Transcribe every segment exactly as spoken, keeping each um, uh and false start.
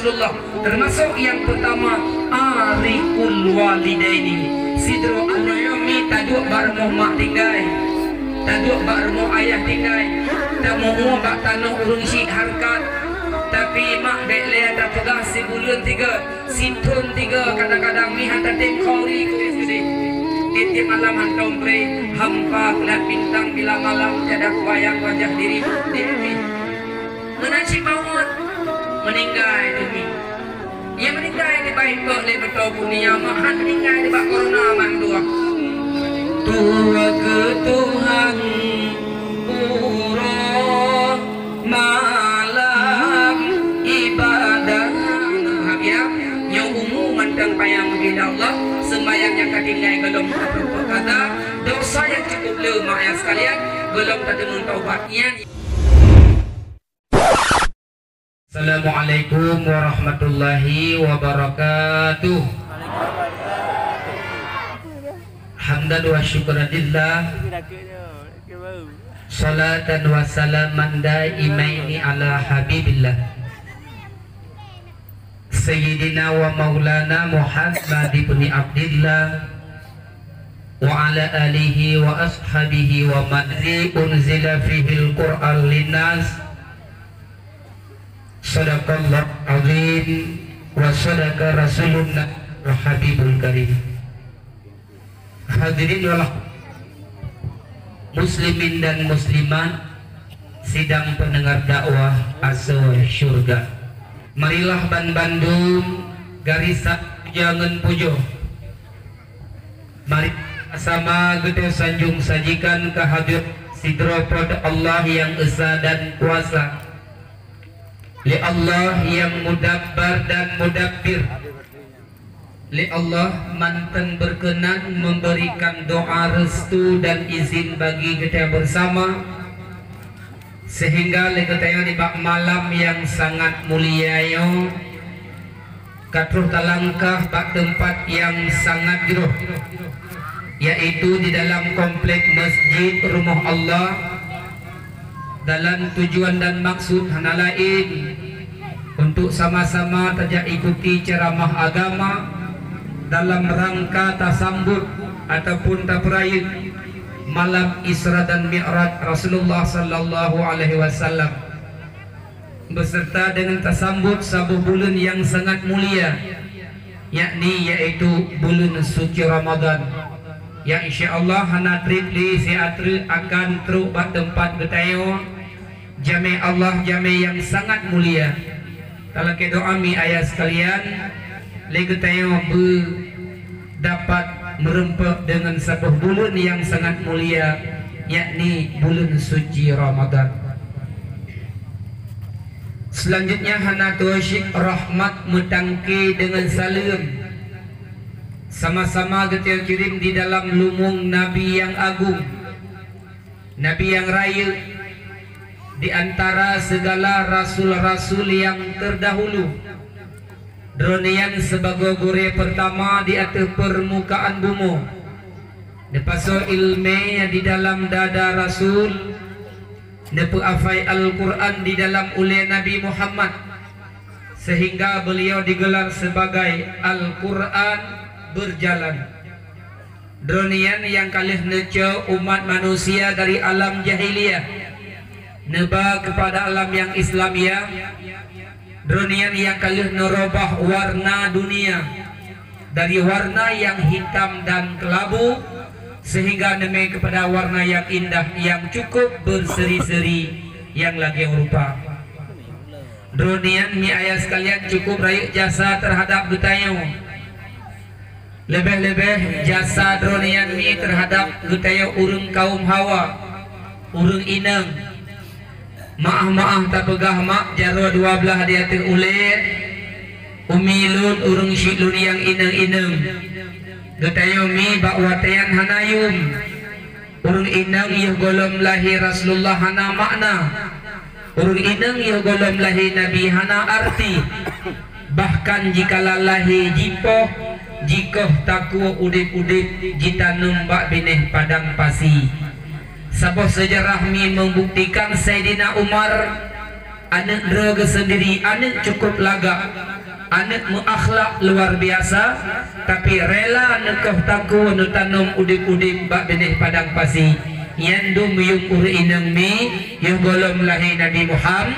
Rasulullah, termasuk yang pertama, ariqul walidaini. Sidroe aneuk nyoe mi taduek bak rumoh mak tinggai, taduek bak rumoh ayah tinggai, tameu'ue bak tanoh ureueng syiek hareukat. Tapi mak bék lé tapeugah sibuleuen tiga, sithon tiga, kadang-kadang mi hana tatem khauri keudeh-keudeh. Tiep-tiep malam hantom pré, hampa kulat bintang bila malam, tiada kubayang wajah diri di api. Meunan cit mawöt, meuninggai teumi. Nyang meuninggai di baét peuet lé meuto dunia, meuhan meuninggai nibak corona mandua. Tuha keu Tuhan uroe malam ibadah. Nah, ya, nyoe umu mantong payah meugi Allah, seumbahyang nyang ka tinggai golom tapeurumpok kata, dosa nyang cukup le, mak ayah sekalian, golom tateumé taubat nyan. Assalamualaikum warahmatullahi wabarakatuh. Hamdan wa syukran lillah. Salatan wa salaman daimaini ala habibillah. Sayyidina wa maulana Muhammad ibni Abdillah wa ala alihi wa ashabihi wa man unzila fihil Qur'an linnas. Sadaqallahu azim wa sadaqa rasulun habibul karim. Hadirin wal muslimin dan muslimat, sidang pendengar dakwah asoe syurga. Marilah ban bandum garisan puja ngon pujoe. Mari sama-sama geutanyoe sanjong sajikan kehadirat sidroe Po teu Allah nyang esa dan kuasa. Lé Allah nyang mudabbar dan mudabbir. Lé Allah mantong berkenan memberikan doa restu dan izin bagi kita bersama, sehingga lé geutanyoe nibak malam nyang sangat mulia nyoe ka troh talangkah bak teumpat nyang sangat jroh, yaitu di dalam komplek Masjid Rumoh Allah. Dalam tujuan dan maksud hana laén untuk sama-sama tajak ikuti ceramah agama dalam rangka tasambut ataupun tapeurayeuk malam Isra dan Mi'raj Rasulullah sallallahu alaihi wasallam, beserta dengan tasambut saboh buleuen nyang sangat mulia, yakni yaitu buleuen suci Ramadan, nyang insya Allah hana treb lé siat treuk akan trok bak teumpat geutanyoe. Jamé Allah, jamé nyang sangat mulia. Talakée doa mi ayah sekalian, lé geutanyoe beu dapat meureumpok deungon saboh buleuen nyang sangat mulia, yakni buleuen suci Ramadan. Selanjutnya hana tuwoe cit rahmat meutangke deungon saleuem sama-sama geutanyoe kirim di dalam lumueng Nabi nyang agong, Nabi nyang rayeuk di antara segala rasul-rasul nyang terdahulu. Droeneuh nyan sibagoe gurée peurtama di ateueh peurmukaan bumoe. Neupasoe iéleumé di dalam dada rasul, neupeuhafai Al-Qur'an di dalam ulée Nabi Muhammad, sehingga beuliau digelar sebagai Al-Qur'an Beurjalan. Droeneuh nyan nyang ka lheueh neucok umat manusia dari alam jahiliyah neuba keupada alam nyang Islamiah. Droeneuh nyan nyang ka lheueh neurubah warna dunia dari warna nyang hitam dan keulabu, sehingga neumé keupada warna nyang indah nyang cukup beuseri-seri nyang lagée rupa. Droeneuh nyan, mi ayah sekalian, cukup rayeuk jasa teuhadab geutanyoe. Leubeh-leubeh jasa droeneuh nyan mi teuhadab geutanyoe ureuëng kaum Hawa, ureuëng inong. Maáh-maáh tapeugah mak, jaroe dua blaih di ateueh ulée, umi lôn, ureuëng syiek lôn nyang inong-inong. Geutanyoe mi bak watée nyan hana yum. Ureuëng inong yoh gohlom lahé Rasulullah hana makna. Ureuëng inong yoh gohlom lahé Nabi hana arti. Bahkan jikala lahé jipoh, jikoh takue udeb-udeb jitanom bak binéh padang pasi. Saboh seujarah mi meubuktikan Saidina Umar Aneuk droe geuh seundiri, aneuk cukup lagak, aneuk meuakhlak luar biasa, tapi rela neukoh takue neutanom udeb-udeb bak binéh padang pasi. Nyan dum yuem ureuëng inong mi, yoh gohlom lahé Nabi Muham-,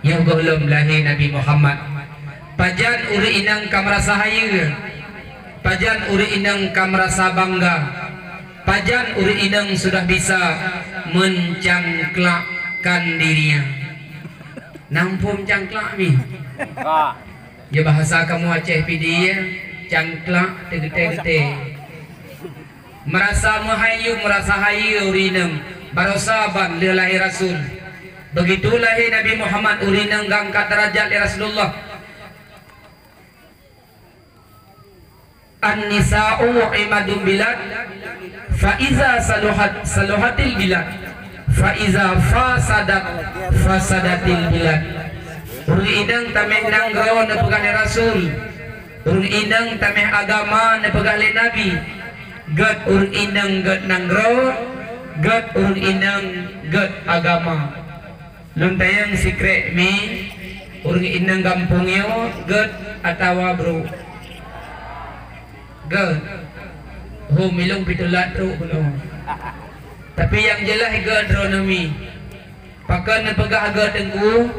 yoh gohlom lahé Nabi Muhammad. Pajan ureuëng inong ka meurasa hayeue, pajan ureuëng inong ka meurasa bangga, pajan ureuëng inong sudah bisa mencangklakkan dirinya. Nampôm cangklak mi. Ya, bahasa kamoe Aceh Pidie, cangklak teugeutée-geutée. Meurasa meuhayeue, meurasa hayeue ureuëng inong, barosa ban lheueh lahé Rasul. Begitu lahé Nabi Muhammad, ureuëng inong geuangkat deurajat lé Rasulullah. An-nisa'u imadul bilad, fa iza saluhat, saluhatil bilad, fa iza fasadat, fasadatil bilad. Ureuëng inong tameh nanggroe neupeugah lé Rasul, ureuëng inong tameh agama neupeugah lé Nabi. Gét ureuëng inong gét nanggroe, gét ureuëng inong gét agama. Lôn tanyong sikrék mi, ureuëng inong gampông nyoe gét atawa brôk? Gét. Ho, milong pih teulat trok keunoe. Tapi nyang jeulaih gét droeneuh mi. Pakon neupeugah gét teungku?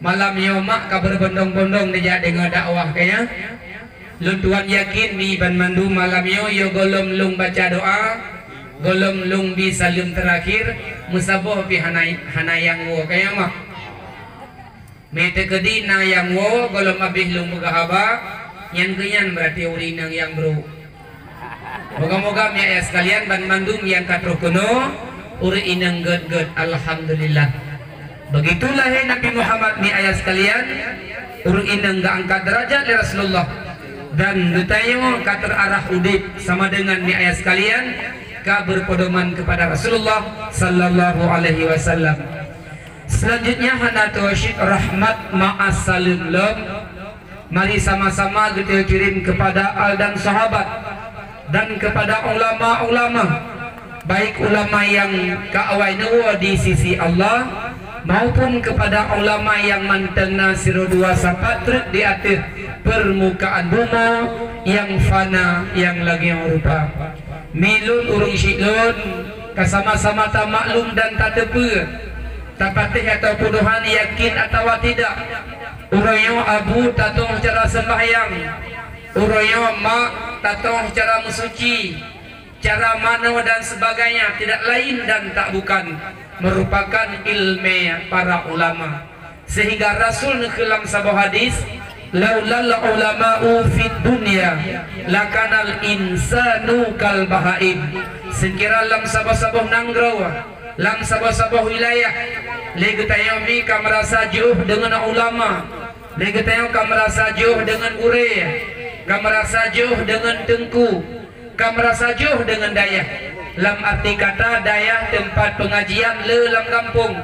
Malam nyoe mak ka beubondong-bondong neujak deungoe dakwah kaya. Lôn tuan yakin mi banmandum malam nyoe, yoh gohlom lôn baca doa, gohlom lôn bi saleuem teurakhir, meusaboh pih hana, hana nyang woe kaya mak. Mi teukeudi na nyang woe, gohlom abéh lôn peugah haba, nyan keuh nyan beurati ureuëng inong nyang brôk. Moga-moga mi ayah sekalian banmandum nyang ka troh keunoe, ureuëng inong gét-gét, alhamdulillah. Begitu lahé Nabi Muhammad mi ayah sekalian, ureuëng inong geuangkat deurajat lé Rasulullah. Dan geutanyoe ka teuarah udeb sama deungon mi ayah sekalian, ka beupedoman keupada Rasulullah sallallahu alaihi wasallam. Seulanjutnya hana teuwoe cit rahmat ma'as saleuem lom. Mari sama-sama geutanyoe kirém keupada al dan sahabat dan keupada ulama-ulama, baik ulama nyang ka awai neuwoe di sisi Allah, maupun keupada ulama nyang mantong na sidroe dua sapat treuk di ateueh peurmukaan bumoe nyang fana nyang lagée rupa. Mi lôn ureuëng syiek lôn ka sama-sama tamaklum dan tateupeue, tapatéh atawa peudohan yakin atawa tidak. Uroe nyoe abu tatong cara sembahyang, uroe nyoe mak tatong cara meusuci, cara manoe dan sebagainya, tidak lain dan tak bukan merupakan ilmu para ulama. Sehingga Rasul neukheun lam saboh hadis, "Laulal ulama'u fid dunya, lakanal insanu kal bahaim." Seukira lam saboh-saboh nanggroe, lam saboh-saboh wilayah, lé geutanyoe mi ka meurasa jiôh deungon ulama, lé geutanyoe ka meurasa jiôh deungon gurée, ka meurasa jiôh deungon teungku, ka meurasa jiôh deungon dayah. Lam arti kata dayah teumpat peungajian le lam gampông.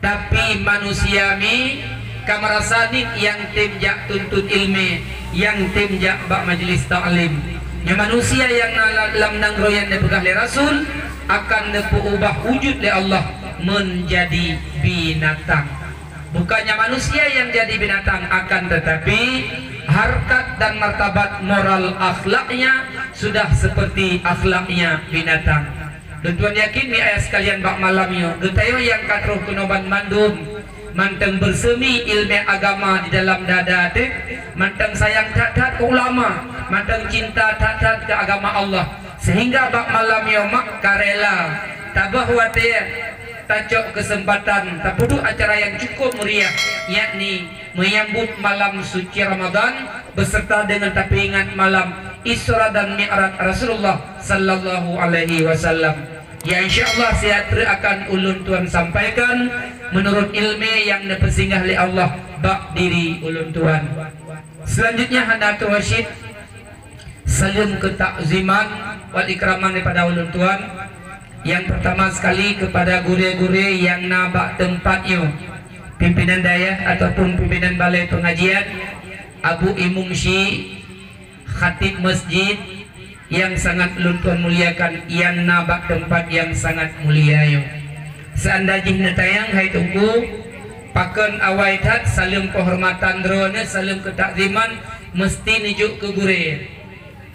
Tapi manusia mi ka meurasa nit nyang tem jak tuntut ilmu, nyang tem jak bak majlis taklim. Nyoe manusia nyang na la-, lam nanggroe nyang neupeugah lé Rasul akan neupeuubah wujud lé Allah meunjadi binatang. Bukannya manusia yang jadi binatang, akan tetapi harkat dan martabat moral akhlaknya sudah seperti akhlaknya binatang. Dan tuan yakin mi ayah sekalian bak malam nyoe, geutanyoe nyang ka troh keunoe banmandum mantong beuseumi ilmu agama di dalam dada teuh, mantong sayang that-that keu ulama, mantong cinta that-that keu agama Allah, sehingga bak malam nyoe mak ka rela tabah watée tacok keuseumpatan tapeuduek acara nyang cukup meriah, yakni menyambut malam suci Ramadan beserta dengan tapeuingat malam Isra dan Mi'raj Rasulullah sallallahu alaihi wasallam. Ya, insya Allah siat treuk akan ulôn tuan sampaikan menurut ilmu nyang neupeusinggah lé Allah bak diri ulôn tuan. Selanjutnya hana teuwoe cit saleuem keutakziman wal ikraman daripada ulôn tuan. Yang pertama sekali kepada gurée-gurée nyang na bak teumpat nyoe, pimpinan dayah ataupun pimpinan balai pengajian, abu imum syiek, khatib masjid nyang sangat ulôn tuan muliakan, nyang na bak teumpat nyang sangat mulia nyoe. Seunda jih neutanyong hai Teungku, pakon awai that saleuem peuhormatan droeneuh, saleuem keutakziman meuseuti neujok keu gurée.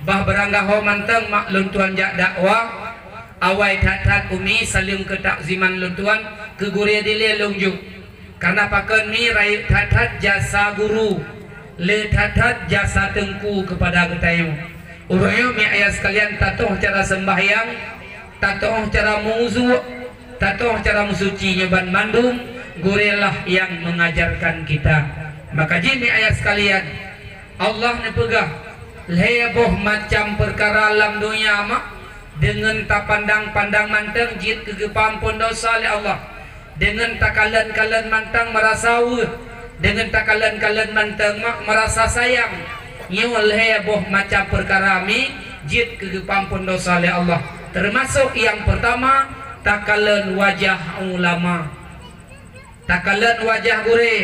Bah beuranggaho mantong mak lôn tuan jak dakwah, awai that-that umi saleuem keutakziman lôn tuan keu gurée dilée lôn jok. Kareuna pakon mi rayeuk that-that jasa guru, le that-that jasa teungku keupada geutanyoe. Uroe nyoe mi ayah sekalian, tatoh cara seumbahyang, tatoh cara meuwudu, tatoh cara meusuci, nyoe ban mandum gurée lah nyang meungajarkan kita. Maka jih mi ayah sekalian, Allah neupeugah lhée boh macam peukara lam donya mak, deungon tapandang-pandang mantong jeuet keu geupeuamphon desya lé Allah. Deungon takalon-kalon mantong meurasa weueh, deungon takalon-kalon mantong mak meurasa sayang. Nyoe lhée boh macam peukara mi jeuet keu geupeuamphon desya lé Allah. Teumasok nyang peurtama, takalon wajah ulama. Takalon wajah gurée,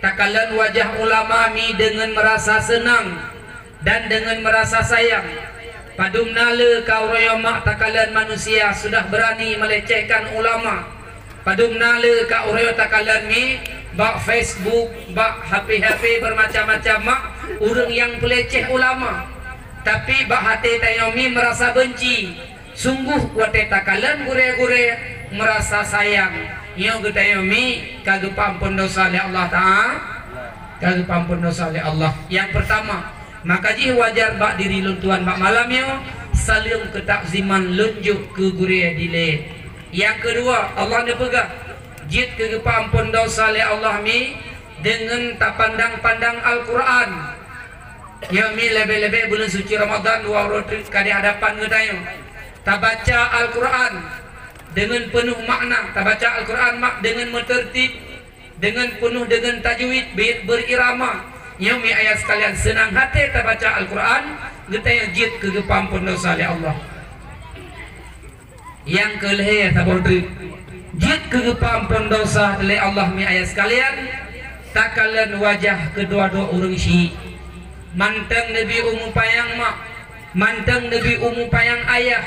takalon wajah ulama mi deungon meurasa seunang dan deungon meurasa sayang. Padum na le ka uroe nyoe mak takalon manusia sudah beurani meulecehkan ulama. Padum na le ka uroe nyoe takalon mi bak Facebook, bak H P-H P beumacam-macam mak ureuëng nyang peuleceh ulama. Tapi bak até tanyoe mi meurasa beunci. Sunggoh watée takalon gurée-gurée meurasa sayang, nyoe geutanyoe mi ka geupeuamphon desya lé Allah Taala, ka geupeuamphon desya lé Allah. Nyang peurtama, maka jih wajar bak diri lôn tuan bak malam nyoe saleuem keutakziman lôn jok keu gurée dilée. Nyang keudua, Allah neupeugah jeuet keu geupeuamphon desya lé Allah mi deungon tapandang-pandang Al-Qur'an. Nyoe mi leubeh-leubeh buleuen suci Ramadan dua uroe treuk ka di hadapan geutanyoe. Tabaca Al-Qur'an deungon peunoh makna, tabaca Al-Qur'an mak deungon meuteurtib, deungon peunoh deungon tajwid, bait beurirama. Nyoe mi ayah sekalian, seunang até tabaca Al-Qur'an, geutanyoe jeuet keu geupeuamphon desya lé Allah. Nyang keulhée saboh treuk, jeuet keu geupeuamphon desya lé Allah mi ayah sekalian, takalon wajah keudua-dua ureuëng syiek. Mantong neubi umu panyang mak, mantong neubi umu panyang ayah,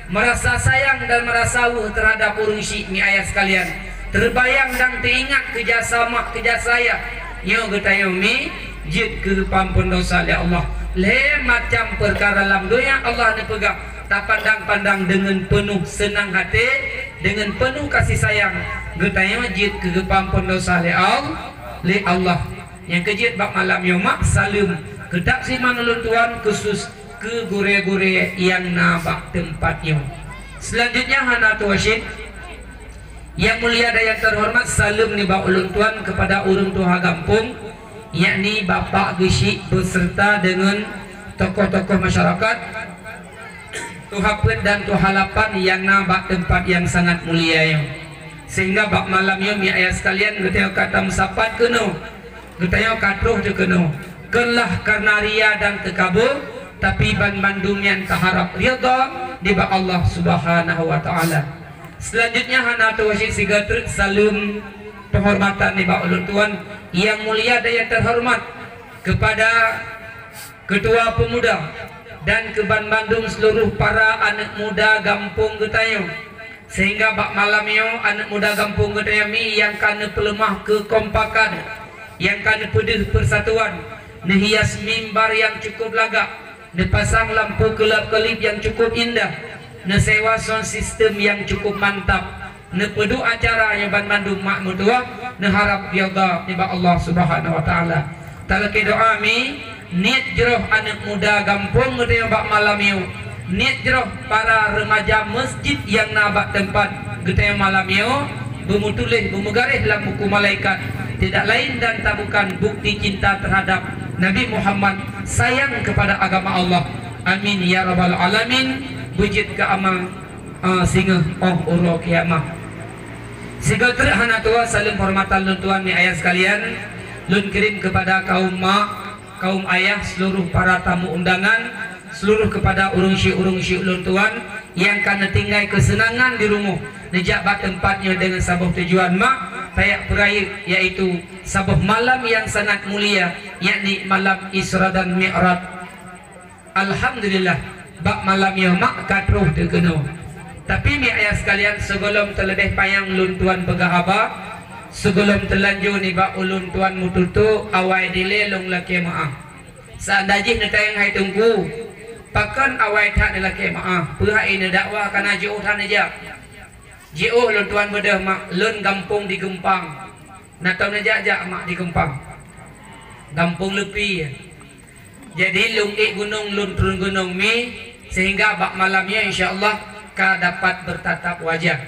meurasa sayang dan meurasa weueh teuhadab ureuëng syiek mi ayah sekalian. Teubayang dan teuingat keu jasa mak keu jasa ayah. Nyoe geutanyoe mi jeuet keu geupeuamphon desya lé Allah. Lhée macam peukara lam donya Allah neupeugah tapandang-pandang deungon peunoh seunang até, deungon peunoh kasih sayang, geutanyoe jeuet keu geupeuamphon desya lé Al-, lé Allah. Nyang keujeuet bak malam nyoe mak saleuem keutakziman ulôn tuan khusus keu gurée-gurée nyang na bak teumpat nyoe. Seulanjutnya hana teuwajéb, nyang mulia dan nyang teuhoreumat, saleuem nibak ulôn tuan keupada ureuëng tuha gampông, yakni Bapak Geuchik beuseureuta deungon tokoh-tokoh masyarakat, tuha peuet dan tuha lapan nyang na bak teumpat nyang sangat mulia nyoe. Sehingga bak malam nyoe mi ayah sekalian geutanyoe ka tameusapat keunoe, geutanyoe ka troh teu keunoe. Kon lah kareuna ria dan teukabu, tapi banmandum nyan taharab ridha nibak Allah Subhanahu wa Taala. Seulanjutnya hana teuwajéb sigoe treuk saleuem peuhormatan nibak ulôn tuan nyang mulia dan nyang teuhoreumat keupada Keutua Peumuda dan keu banmandum seuluruh para aneuëk muda gampông geutanyoe. Sehingga bak malam nyoe aneuëk muda gampông geutanyoe mi nyang ka neupeuleumah keukompakan, nyang ka neupeudeuh peusatuan, neuhias mimbar nyang cukup lagak, neupasang lampu keulab-kelib nyang cukup indah, neusewa sound system nyang cukup mantap, neupeuduek acara nyoe banmandum mak meutuwah, neuharab ridha nibak Allah Subhanahu wa Taala. Talakée doa mi, niet jroh aneuëk muda gampông geutanyoe bak malam nyoe, niet jroh para reumaja masjid nyang na bak teumpat geutanyoe malam nyoe, beumeutuléh, beumeugaréh lam buku malaikat, tidak lain dan tak bukan bukti cinta terhadap Nabi Muhammad, sayang kepada agama Allah. Amin ya rabbal alamin. Beujeuet keu ama, ah, singoh óh uroe kiamat. Sigoe treuk hana tuwoe saleuem peuhormatan lôn tuan mi ayah sekalian, lôn kirém keupada kaum mak, kaum ayah, seuluruh para tamu undangan, seuluruh keupada ureuëng syik-ureuëng syik lôn tuan nyang ka neutinggai keuseunangan di rumoh, neujak bak teumpat nyoe deungon saboh tujuan mak, tajak peurayeuk, yaitu saboh malam nyang sangat mulia, yakni malam Isra dan Mi'raj. Alhamdulillah, bak malam nyoe mak ka troh teu keunoe. Tapi mi ayah sekalian, sigohlom teuleubeh panyang lôn tuan peugah haba, sigohlom teulanjô nibak ulôn tuan meututoe, awai dilée lôn lakée meuáh. Seandai jih neutanyong hai Teungku, pakon awai that neulakée meuáh, peue hai neudakwa kana jiôh that neujak? Jiôh lôn tuan beudôh mak, lôn gampông di Geumpang. Na tom neujak-jak mak di Geumpang? Gampông Leupi. Jadi lôn ék gunong, lôn turun gunong mi, sehingga bak malam nyoe insya Allah ka dapat bertatap wajah.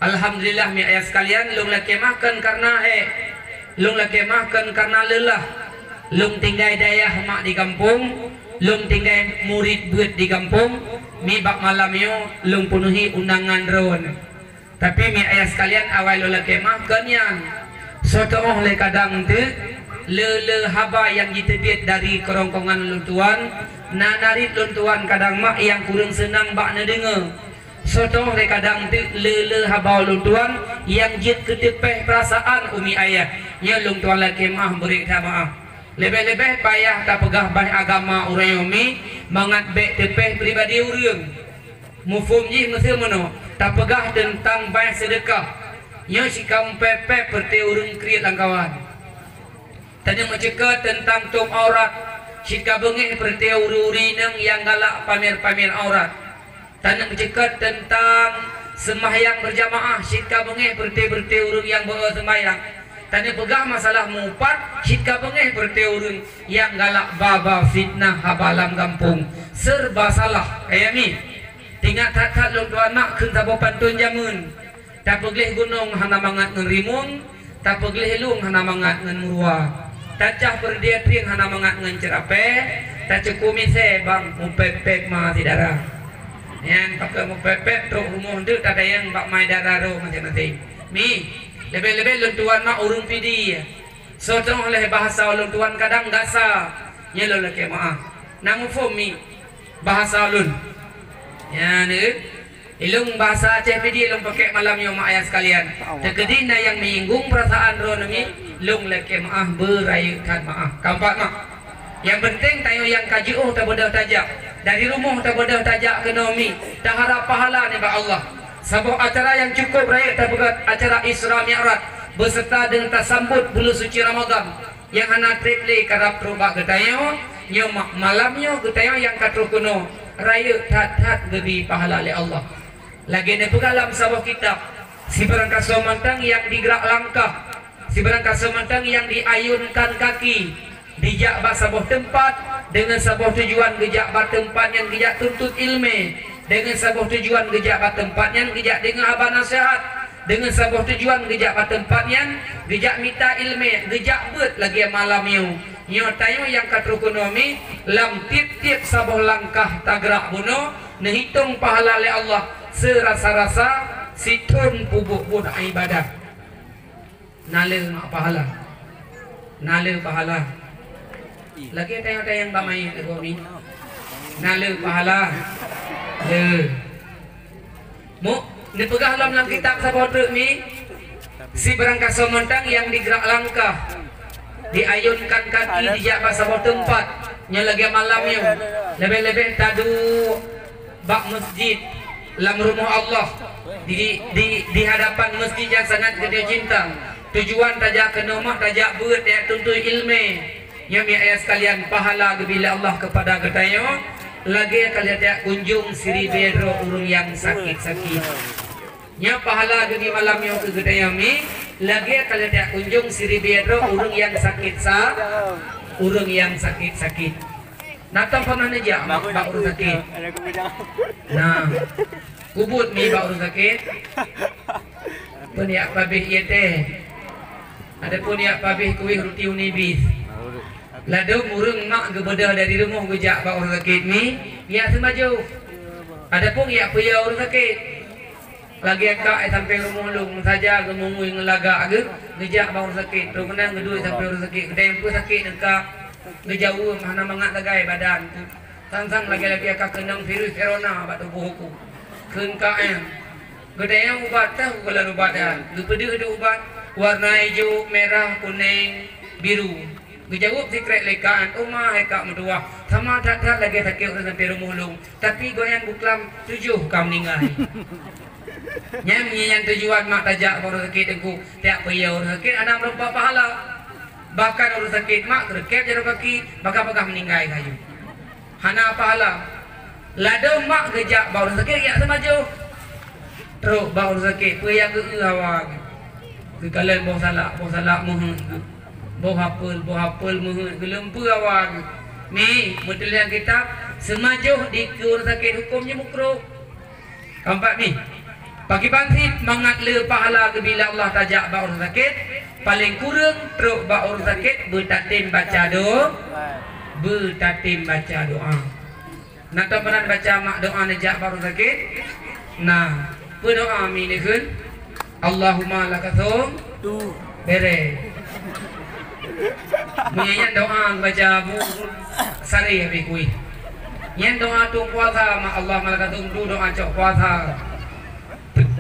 Alhamdulillah mi ayah sekalian, lôn lakée meuáh kon karena hék, lôn lakée meuáh kon karena leulah. Lôn tinggai dayah mak di gampông, lôn tinggai murit beuet di gampông, mi bak malam nyoe lôn peunuhi undangan droeneuh. Tapi mi ayah sekalian, awai lôn lakée meuáh kon nyan. Soe teuôh lé kadang teuk, le-le haba nyang jiteubiet dari keurongkongan lôn tuan, na narit lôn tuan kadang mak nyang kureueng seunang bak neudeungoe. Soe teuôh lé kadang teuk, le-le haba lôn tuan nyang jeuet keuteupéh peurasaan umi ayah. Nyoe lôn tuan lakée meuáh, bri that meuáh. Leubeh-leubeh payah tapeugah bhée agama ureuëng nyoe mi, mangat bék teupéh pribadi ureuëng. Muphom jih meuseu meunoe, tapeugah teuntang bhée seudeukah. Nyoe cit ka meupéb-péb peureuté ureuëng kriet lam kawan. Taneuk meuceukeut teuntang tom aurat, cit ka beungéh peureuté ureuëng-ureuëng inong nyang galak pamer-pamer aurat. Taneuk meuceukeut teuntang seumahyang beurjamaah, cit ka beungéh peureuté-peureuté ureuëng nyang beu-o seumahyang. Taneuk peugah masalah mupat, cit ka beungéh peureuté ureuëng nyang galak ba-ba fitnah haba lam gampông. Seureuba salah, ayah mi. Teuingat that-that lôn tuan mak kheun saboh pantôn jameun. Tapeugleh gunong hana mangat ngon rimueng, tapeugleh lueng hana mangat ngon meuruwa. Tacah peureudie trieng hana mangat ngon ceurapée, taceuku misée bang mupéb-péb ma sidara. Nyan pakon mupéb-péb trok rumoh deuk tatayang bak mai dara droe maséng-maséng. Mi, leubeh-leubeh lôn tuan mak ureuëng Pidie. Soe teuôh lé bahasa lôn tuan kadang gasa, nyan lôn lakée meuáh. Na muphom mi bahasa lôn? Nyan, eh. Ilôn bahasa Aceh Pidie lôn pakék malam nyoe mak ayah sekalian. Teukeudi na nyang menyinggung peurasaan droeneuh mi, lôn lakée meuáh, beurayeuk that meuáh. Ka mupat mak. Nyang peunteng tanyoe nyang ka jiôh tabeudôh tajak. Dari rumoh tabeudôh tajak keunoe mi, taharab pahala nibak Allah. Saboh acara nyang cukup rayeuk tapeugét acara Isra Mi'raj, beserta deungon tasambot buleuen suci Ramadan. Nyang hana treb lé karab trok bak geutanyoe, nyoe ma-, malam nyoe geutanyoe nyang ka trok keunoe, rayeuk that-that geubri pahala lé Allah. Lagée neupeugah lam saboh kitab, sibarang kasoe mantong nyang digeurak langkah, sibarang kasoe mantong nyang diayunkan kaki, dijak bak saboh teumpat, deungon saboh tujuan geujak bak teumpat nyan geujak tuntut iéleumé, deungon saboh tujuan geujak bak teumpat nyan geujak deungon haba naseuhat, deungon saboh tujuan geujak bak teumpat nyan, geujak mita iéleumé, geujak beuet lagée malam nyoe. Nyoe tanyoe nyang ka trok keunoe mi, lam tieb-tieb saboh langkah tageurak bunoe, neuhitong pahala lé Allah seurasa-rasa sithon peubuet buet iébadat. Na le mak pahala. Na le pahala. Lagée tayang-tayang bak manyét lagoe mi. Na le pahala. Le. Mu, neupeugah lom lam kitab saboh treuk mi, sibarang kasoe mantong nyang digeurak langkah, diayunkan kaki dijak bak saboh teumpat, nyoe lagée malam nyoe, leubeh-leubeh taduek bak masjid, lam rumoh Allah, di, di, di hadapan masjid nyang sangat geutanyoe cinta. Tujuan tajak keunoe mak tajak beuet, tajak tuntut iéleumé. Nyoe mi ayah sekalian, pahala geubri lé Allah keupada geutanyoe, lagée ka lheueh tajak kunjong siribée droe ureuëng nyang sakét-sakét. Nyoe pahala geubri malam nyoe keu geutanyoe mi, lagée ka lheueh tajak kunjong siribée droe ureuëng nyang sakét sa-, ureuëng nyang sakét-sakét. Na tom pernah neujak bak, bak ureuëng sakét? Nah, kubuet mi bak ureuëng sakét. Peue neujak pabéh ié teh. Adapun neujak pabéh kuéh ruti uni bis. Ladôm ureuëng mak geubeudôh dari rumoh geujak bak ureuëng sakét mi, neujak seumajoh. Adapun neujak peuyô ureuëng sakét. Lagée kak, eh, sampoe rumoh lôn, saja geumeungui ngon lagak geuh, geujak bak ureuëng sakét, trok meunan geuduek sampoe ureuëng sakét, geudeng peue sakét neu kak, geujaweueb hana mangat sagai badan. Sang-sang lagée-lagée ka keunong virus corona bak tuboh ku. Kheun kak nyan, geudayang ubat teuh geulan ubat nyan, geupeudeuh di ubat, warna ijo, merah, kuneng, biru. Geujaweueb si krek lé kak nyan, "Oh ma, hai kak meutuwah, sama that-that lagèe sakét ureueng sampoe rumoh lôn, tapi gobnyan buklam tujoh ka meuninggai." Nyan, nyan tujuan mak tajak bak ureueng sakét teungku, tajak peuyeuh ureueng sakét hana meureumpok pahala. Bahkan ureueng sakét mak teureukeb jaroe gaki, bagaih-bagaih meuninggai laju. Hana pahala. Ladôm mak geujak bak ureueng sakét jak seumajoh. Trok bak ureueng sakét, peue nyang geu-eu awak. Geukalon boh salak, boh salak meuheuet geuh. Boh apel, boh apel meuheuet geuh, leumpeu awak geuh. Mi, meutuléh lam kitab, seumajoh dikeue ureueng sakét hukôm jih mukroh. Keumpat mi, pakriban cit mangat le pahala geubri lé Allah tajak bak ureueng sakét, paleng kureueng trok bak ureueng sakét beutatem baca do-, beutatem baca doa. Na teupeue nan baca mak doa neujak bak ureueng sakét? Na, peue doa mi neukheun? Allahumma lakatsum. Tu. Bereh. Meunyo nyan doa baca bu sari habéh kueh. Nyan doa tueng puasa mak, Allahumma lakatsum tu doa cok puasa.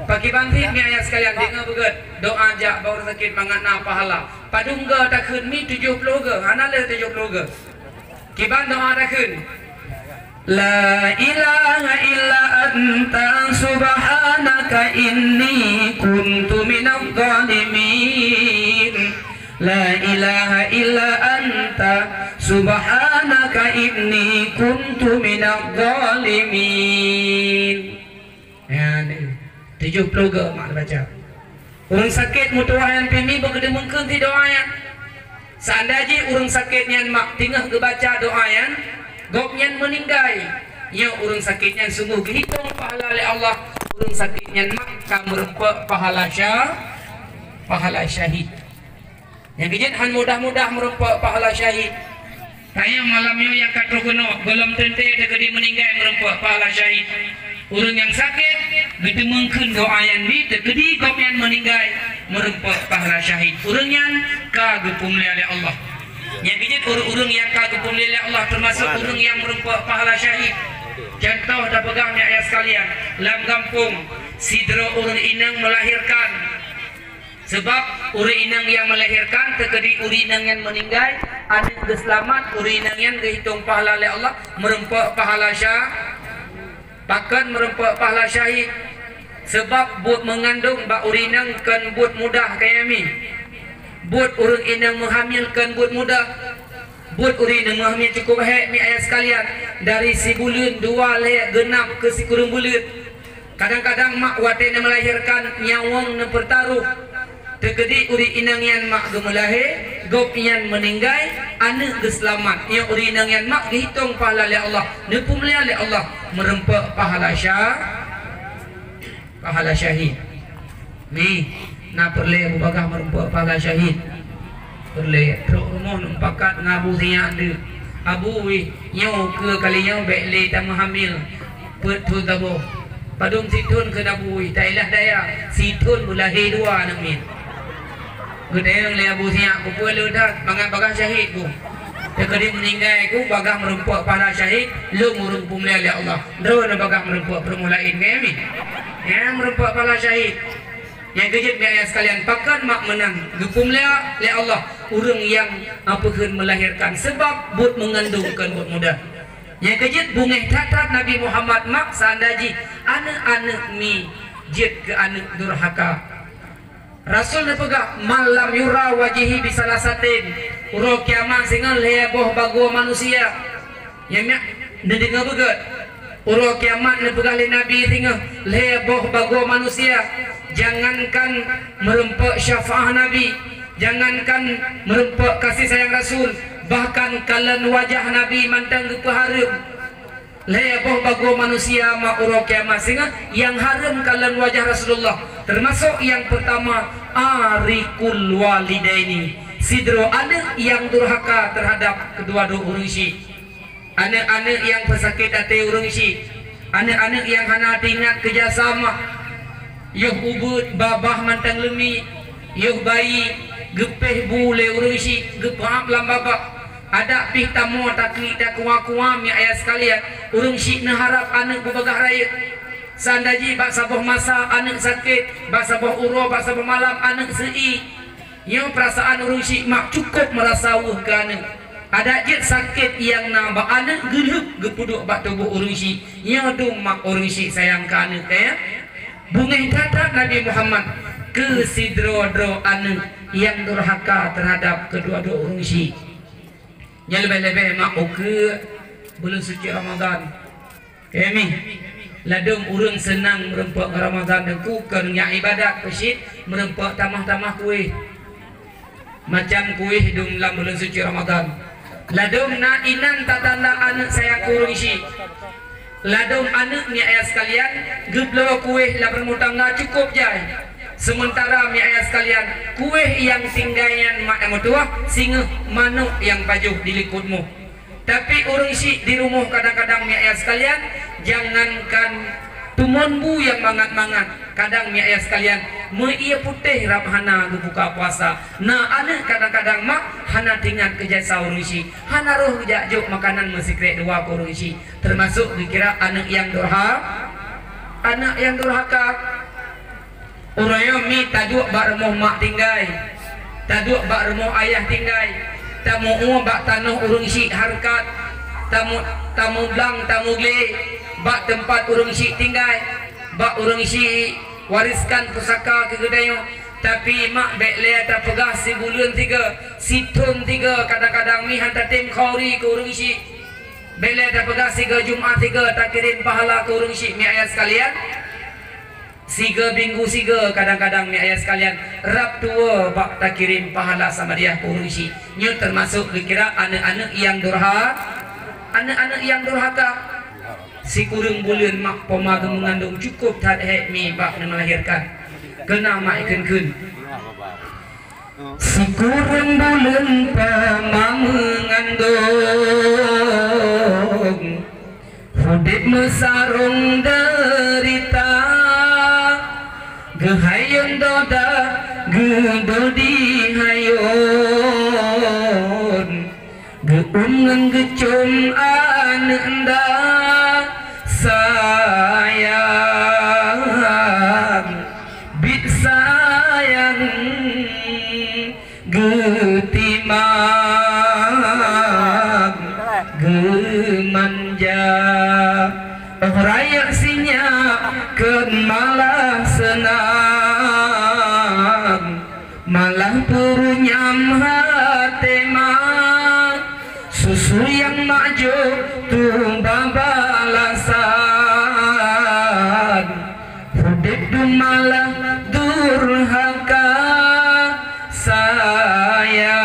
Pakriban cit mi ayah sekalian, deungoe beugét doa jak bak ureueng sakét mangat na pahala. Padum geu takheun mi? Tujoh ploh geu, hana lé tujoh ploh geu. Kiban doa takheun. La ilaha illa anta subhanaka inni kuntu minadh dhalimin. La ilaha illa anta subhanaka inni kuntu minadh dhalimin. Nyan, tujoh ploh geu mak baca. Ureueng sakét meutuwah nyan pih mi beugeudeungoe kheun si doa nyan. Seandai jih ureueng sakét nyan mak teungoh geubaca doa nyan, gobnyan meuninggai, nyoe ureueng sakét nyan sunggoh geuhitong pahala lé Allah. Ureueng sakét nyan mak ka meureumpok pahala sya-, pahala syahid. Nyang keujeuet han mudah-mudah meureumpok pahala syahid. Tanyoe malam nyoe nyang ka troh keunoe, gohlom teuntée teukeudi meuninggai meureumpok pahala syahid. Ureueng nyang sakét, geudeungoe kheun doa nyan bi, teukeudi gobnyan meuninggai meureumpok pahala syahid. Ureueng nyan ka geupeumulia lé Allah. Nyang keujeuet ureueng-ureueng nyang ka geupeumulia lé Allah teumasok ureueng nyang meureumpok pahala syahid. Contoh tapeugah mi ayah sekalian, lam gampông, sidroe ureueng inong meulahérkan. Sabab ureueng inong nyang meulahérkan teukeudi ureueng inong nyan meuninggai, aneuk geuseulamat, ureueng inong nyan geuhitong pahala lé Allah, meureumpok pahala sya-, pakon meureumpok pahala syahid. Sabab buet meungandong bak ureueng inong kon buet mudah kayami. Buet ureueng inong meuhamil kon buet mudah. Buet ureueng inong meuhamil cukup hék mi ayah sekalian, dari sibuleuen, dua, lhée, geunap keu sikureueng buleuen. Kadang-kadang mak watée neumeulahérkan nyawöng neupeutarôh. Teukeudi ureueng inong nyan mak geumeulahé, gobnyan meuninggai, aneuk geuseulamat. Nyoe ureueng inong nyan mak geuhitong pahala lé Allah, neupeumulia lé Allah, meureumpok pahala sya-, pahala syahid. Mi, na peureulée bubagaih meureumpok pahala syahid. Peureulée trok rumoh neumupakat ngon Abu Siyak deuh. Abu wih, nyoe keu kali nyoe bék lé tameuhamil. Peuet thon saboh. Padum sithon keu Abu wih, tailah daya, sithon beulahé dua aneuk miet. Geutanyong lé Abu Siyak, "Peue le that mangat bagaih syahid ku? Teukeudi meuninggai ku bagaih meureumpok pahala syahid, lôn ureueng peumulia lé Allah. Droeneuh bagaih meureumpok peurumoh laén ngai mi. Nyang meureumpok pahala syahid." Nyang keujeuet mi ayah sekalian, pakon mak meunan geupeumulia lé Allah ureueng nyang, a, peukheun meulahérkan, sabab buet meungandong kon buet mudah. Nyang keujeuet beungéh that-that Nabi Muhammad mak seandai jih aneuk-aneuk mi jeuet keu aneuk durhaka. Rasul neupeugah, "Man lam yura wajhi bi salasatin." Uroe kiamat singoh lhée boh bagoe manusia. Nyan miak neudeungoe beugét. Uroe kiamat neupeugah lé Nabi singoh lhée boh bagoe manusia. Jangankan meureumpok syafaah Nabi, jangankan meureumpok kasih sayang Rasul, bahkan kalon wajah Nabi mantong geupeuhareuem. Lhée boh bagoe manusia mak uroe kiamat singoh nyang hareuem kalon wajah Rasulullah, teumasok nyang peurtama, ariqul walidaini, sidroe aneuk nyang durhaka teuhadab keudua droe ureueng syiek. Aneuk-aneuk nyang peusakét até ureueng syiek, aneuk-aneuk nyang hana teuingat keu jasa mak. Yoh ubeut babah mantong leumi, yoh bayi geupéh bu lé ureueng syiek, geupeuab lam babah. Adak pih tamoe taklik takuwa-kuwa mi ayah sekalian, ureueng syiek neuharab aneuk beubagaih rayeuk. Seandai jih bak saboh masa aneuk sakét, bak saboh uroe, bak saboh malam aneuk seu-ié. Nyoe peurasaan ureuëng syiek mak cukup meurasa weueh keu aneuëk. Adak jeuet sakét nyang na bak aneuëk geulheueb geupeuduek bak tuboh ureuëng syiek. Nyoe dum mak ureuëng syiek sayang keu aneuëk, ya. Beungéh that-that Nabi Muhammad keu sidroe-droe aneuëk nyang durhaka teuhadab keudua-dua ureuëng syiek. Nyan leubeh-leubeh mak ukeue buleuen suci Ramadhan. Kami ladôm ureuëng seunang meureumpok ngon Ramadhan, Teungku, kon nyak ibadat peucit meureumpok tamah-tamah kueh. Macam kueh dum lam buleuen suci Ramadhan. Ladôm na inan tatanda aneuëk sayang keu ureuëng syiek. Ladôm aneuëk miet ayah sekalian geubloe kueh lam rumoh tangga cukup jai. Seumeuntara miet ayah sekalian, kueh nyang tinggai nyan mak nyang meutuwah, singoh manok nyang pajoh di likot muh. Tapi ureuëng syiek di rumoh kadang-kadang miet ayah sekalian, jangankan tumon bu nyang mangat-mangat, kadang miet ayah sekalian, meu-ie putéh rab hana geubuka puasa. Na aneuëk kadang-kadang mak hana teuingat keu jasa ureuëng syiek, hana roh geujak jok makanan meusikrek dua keu ureuëng syiek, teumasok geukira aneuëk nyang durha-, aneuëk nyang durhaka. Uroe nyoe mi taduek bak rumoh mak tinggai, taduek bak rumoh ayah tinggai, tamu'ue bak tanoh ureuëng syiek hareukat, tamu-, tamublang tamuglé bak teumpat ureuëng syiek tinggai, bak ureuëng syiek wariskan pusaka keu geutanyoe. Tapi mak bék lé tapeugah sibuleuen sigoe, sithon sigoe, kadang-kadang mi han tatem khauri keu ureuëng syiek. Bék lé tapeugah sigoe Jumat sigoe takirém pahala keu ureuëng syiek miet ayah sekalian. Sigoe minggu sigoe kadang-kadang miet ayah sekalian, rab tuwoe bak takirém pahala samadiah keu ureuëng syiek. Nyoe teumasok geukira aneuëk-aneuëk nyang durha-, aneuëk-aneuëk nyang durhaka. Sikureueng buleuen mak poma geumeungandong cukup that hék mi bak neumeulahirkan. Keunan mak ikheun-kheun. Sikureueng buleuen poma meungandong, udeb meusarong deurita, geuhayôn doda geudodi hayôn. Geuôn ngon geucom aneuëk nda sayang, bit sayang geutimang geumanja. Óh rayeuk sinyak kon malah seunang, malah peurunyam até mak, susu nyang mak jok tuba balasan. Udeb dum malah durhaka sayang,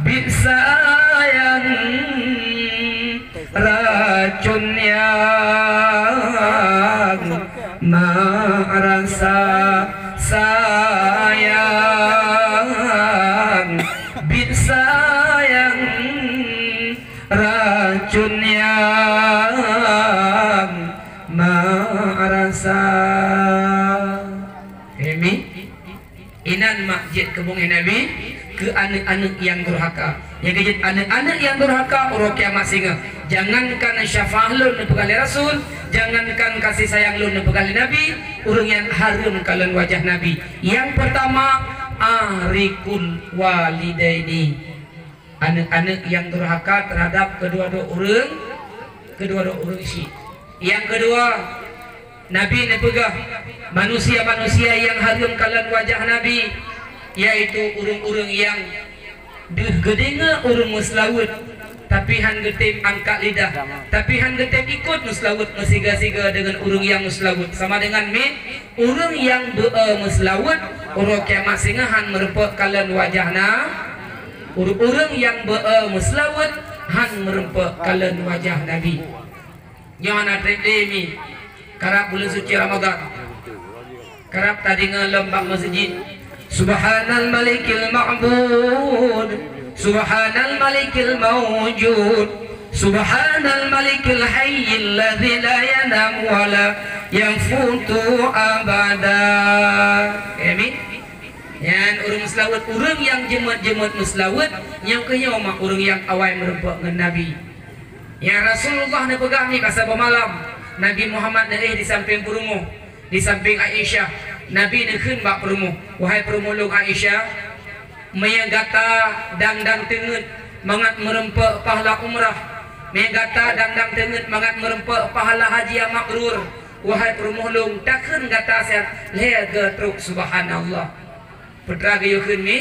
bit sayang racon nyang mak rasa sayang, bit sayang racon nyang mak rasa. Kami inan mak jeuet keu beungéh Nabi keu aneuëk-aneuëk nyang durhaka. Nyang keu jeuet aneuëk-aneuëk nyang durhaka uroe kiamat singoh. Jangankan syafaah lôn neupeugah lé Rasul, jangankan kasih sayang lôn neupeugah lé Nabi, ureuëng nyang hareuem kalon wajah Nabi. Nyang peurtama, ariqul walidaini. Aneuëk-aneuëk nyang durhaka teuhadab keudua-dua ureuëng, keudua-dua ureuëng syiek. Nyang keudua, Nabi neupeugah, manusia-manusia nyang hareuem kalon wajah Nabi, yaitu ureuëng-ureuëng nyang deuh geudeungoe ureuëng meuseulaweuet, tapi han geutem angkat lidah, tapi han geutem ikot meuseulaweuet meusiga-siga deungon ureuëng nyang meuseulaweuet. Sama deungon mit, ureuëng nyang beu-e meuseulaweuet, uroe kiamat singoh han meureumpok kalon wajah na-, Ureuëng-ureuëng nyang beu-e meuseulaweuet han meureumpok kalon wajah Nabi. Nyoe hana treb lé mi, karab buleuen suci Ramadhan. Karab tadeungoe lom bak meuseujid, "Subhanal Malikil Ma'bud, Subhanal Malikil Maujud, Subhanal Malikil Hayyil Ladzi la yanam wa la yamutu abada." Amin. Nyan ureuëng meuseulaweuet, ureuëng nyang jeumet-jeumet meuseulaweuet, nyang keu nyoe mak ureuëng nyang awai meureumpok ngon Nabi. Nyang Rasulullah neupeugah nibak saboh malam, Nabi Muhammad neuéh di sampéng peurumoh, di sampéng Aisyah. Nabi neukheun bak peurumoh, "Wahai peurumoh lôn Aisyah, meunyoe gata dang-dang teungeut mangat meureumpok pahala umrah, meunyoe gata dang-dang teungeut mangat meureumpok pahala haji nyang mabrur, wahai peurumoh lôn, takheun gata siat lhée goe trok subhanallah." Peue teuma geuyue kheun mi?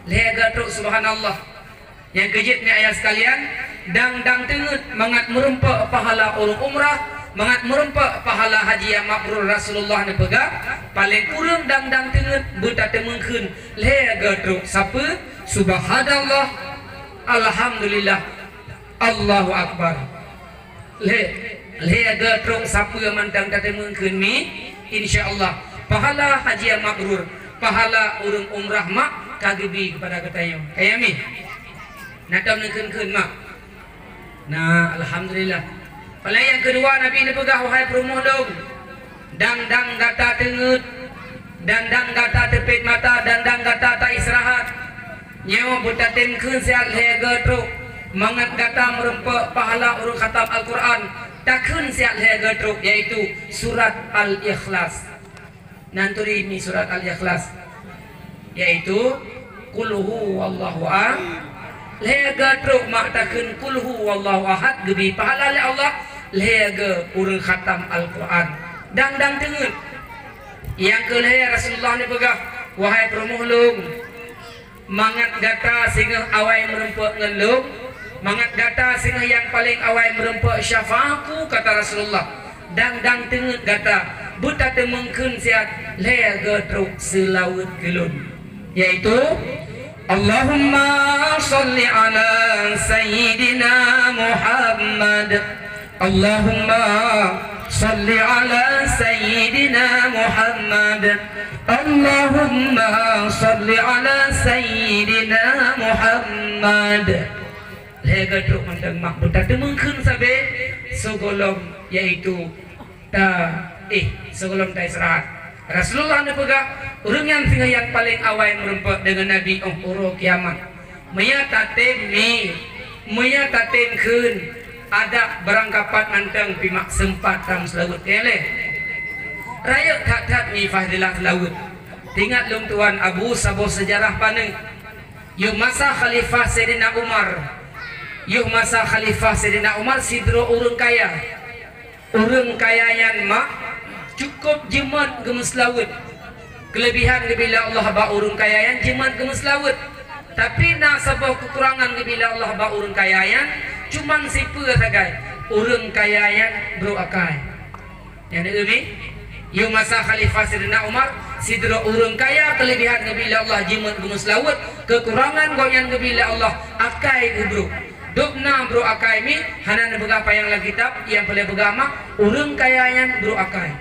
Lhée goe trok subhanallah. Nyang keujeuet mi ayah sekalian, dang-dang teungeut mangat meureumpok pahala ureuëng umrah, mangat meureumpok pahala haji nyang mabrur. Rasulullah neupeugah, paleng kureueng dang-dang teungeut beutateumeunkheun lhée goe trok sapeue, subhanallah, alhamdulillah, Allahu akbar. Lhée, lhée goe trok sapeue mantong tateumeunkheun mi, insya Allah, pahala haji nyang mabrur, pahala ureuëng umrah mak ka geubi keupada geutanyoe. Kaya mi? Na tom neukheun-kheun mak? Na, alhamdulillah. Paleng nyang keudua Nabi neupeugah, "Wahai peurumoh lôn, dang-dang gata teungeut, dang-dang gata teupet mata, dang-dang gata taistirahat. Nyoe beutatem kheun siat lhée goe trok, mangat gata meureumpok pahala ureuëng khatam Al-Quran, takheun siat lhée goe trok, yaitu surat Al-Ikhlas." Nan turi mi surat Al-Ikhlas, yaitu Qul huwallahu ahad. Lhée goe trok mak takheun Qul huwallahu ahad geubi pahala lé Allah lhée goe ureuëng khatam Al-Quran. Dang-dang teungeut. Nyang keu lhée Rasulullah neupeugah, "Wahai peurumoh lôn, mangat gata singoh awai meureumpok ngon lôn, mangat gata singoh nyang paleng awai meureumpok syafa'atku," kata Rasulullah, "dang-dang teungeut gata beutateumeunkheun siat lhée goe trok seulaweuet keu lôn, yaitu, Allahumma shalli ala Sayyidina Muhammad." Allahumma shalli ala Sayyidina Muhammad. Allahumma shalli ala Sayyidina Muhammad. Lhée goe trok mantong mak beutateumeunkheun sabe sigohlom, yaitu ta, eh, sigohlom taistirahat. Rasulullah neupeugah, ureuëng nyang singoh nyang paleng awai meureumpok deungon Nabi óh uroe kiamat. Meunyoe tatem mi, meunyoe tatem kheun, adak beurangkapat mantong pih mak seumpat tam seulaweuet keu lé. Rayeuk that-that mi Fadhilah seulaweuet. Teuingat lôn tuan Abu saboh seujarah paneuk. Yoh masa Khalifah Saidina Umar, yoh masa Khalifah Saidina Umar sidroe ureuëng kaya. Ureuëng kaya nyan mak cukôp jeuet geumeuseulaweuet. Keuleubihan geubri lé Allah bak ureuëng kaya nyan jeuet geumeuseulaweuet. Tapi na saboh keukurangan geubri lé Allah bak ureuëng kaya nyan, cuman sipeue sagai, ureuëng kaya nyan brok akai. Nyan deuh mi, yoh masa Khalifah Saidina Umar, sidroe ureuëng kaya keuleubihan geubri lé Allah jeuet geumeuseulaweuet, keukurangan gobnyan geubri lé Allah akai geubrok. Dub na brok akai mi, hana neupeugah panyang lam kitab, nyang peureulée peugah mak, ureuëng kaya nyan brok akai.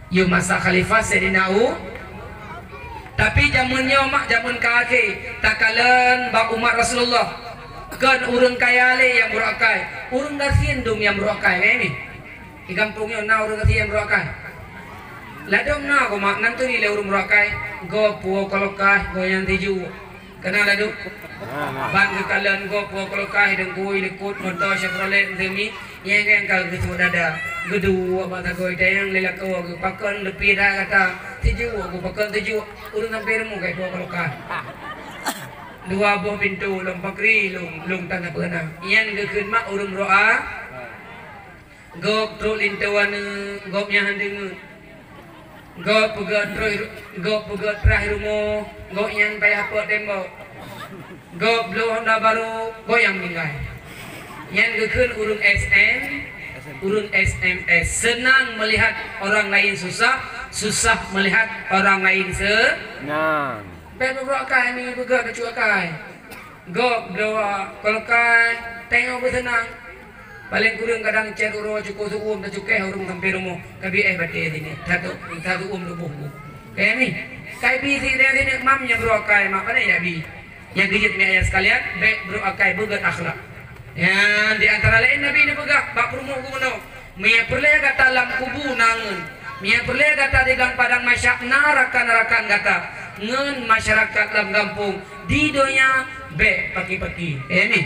Yoh masa Khalifah Saidina U, tapi jameun nyoe mak jameun ka akhé, takalon bak umat Rasulullah. Kon ureuëng kaya lé nyang brok akai, ureuëng gasien dum nyang brok akai, eh, mi. Di gampông nyoe na ureuëng gasien nyang brok akai. Ladôm na keuh mak, nan turi lé ureuëng brok akai, gob puwoe kalokai, gob nyan tiju. Keunong ladôm? Ban geukalon gob puwoe kalokai, deungkui, likot, moto, Chevrolet, semi, nyang ka geusut dada. Geuduek bak sagoe tayang lé lakoe geuh, pakon leupie that gata. Tiju geuh, pakon tiju. Ureuëng sampoe rumoh ka puwoe kalokai. Dua boh pintoe lom pakri lôn, lôn tan sapeue na. Nyan geukheun mak ureuëng brok a. Gob trok linto aneuk, gob nyan han deungeue. Gob peugöt trok, gob peugöt trah rumoh, gob nyan payah pok tembok. Gob bloe honda barô, gob nyang meuninggai. Nyan geukheun ureuëng S M, ureuëng S M S. Senang melihat orang lain susah, susah melihat orang lain senang. Bèk beubrok akai, mi peugöt bacut akai. Gob bloe kalokai, tanyoe beuseunang. Paleng kureueng kadang cit uroe cukôp siuem tacukeh ureueng sampoe rumoh, ka bi éh batèe sineuk, tasiuem tuboh geuh. Kaya mi, kai bi sineuk-sineuk mam nyang brok akai mak, pane jak bi. Nyang keujeuet mi ayah sekalian, bèk brok akai beugöt akhlak. Nyan di antara laén Nabi neupeugah bak peurumoh gubunur, Meunyoe peureulèe gata lam kubu na ngeun, meunyoe peureulèe gata di lam padang mahsyar na rakan-rakan gata ngeun masyarakat lam gampông, di donya bèk paki-paki. Amin.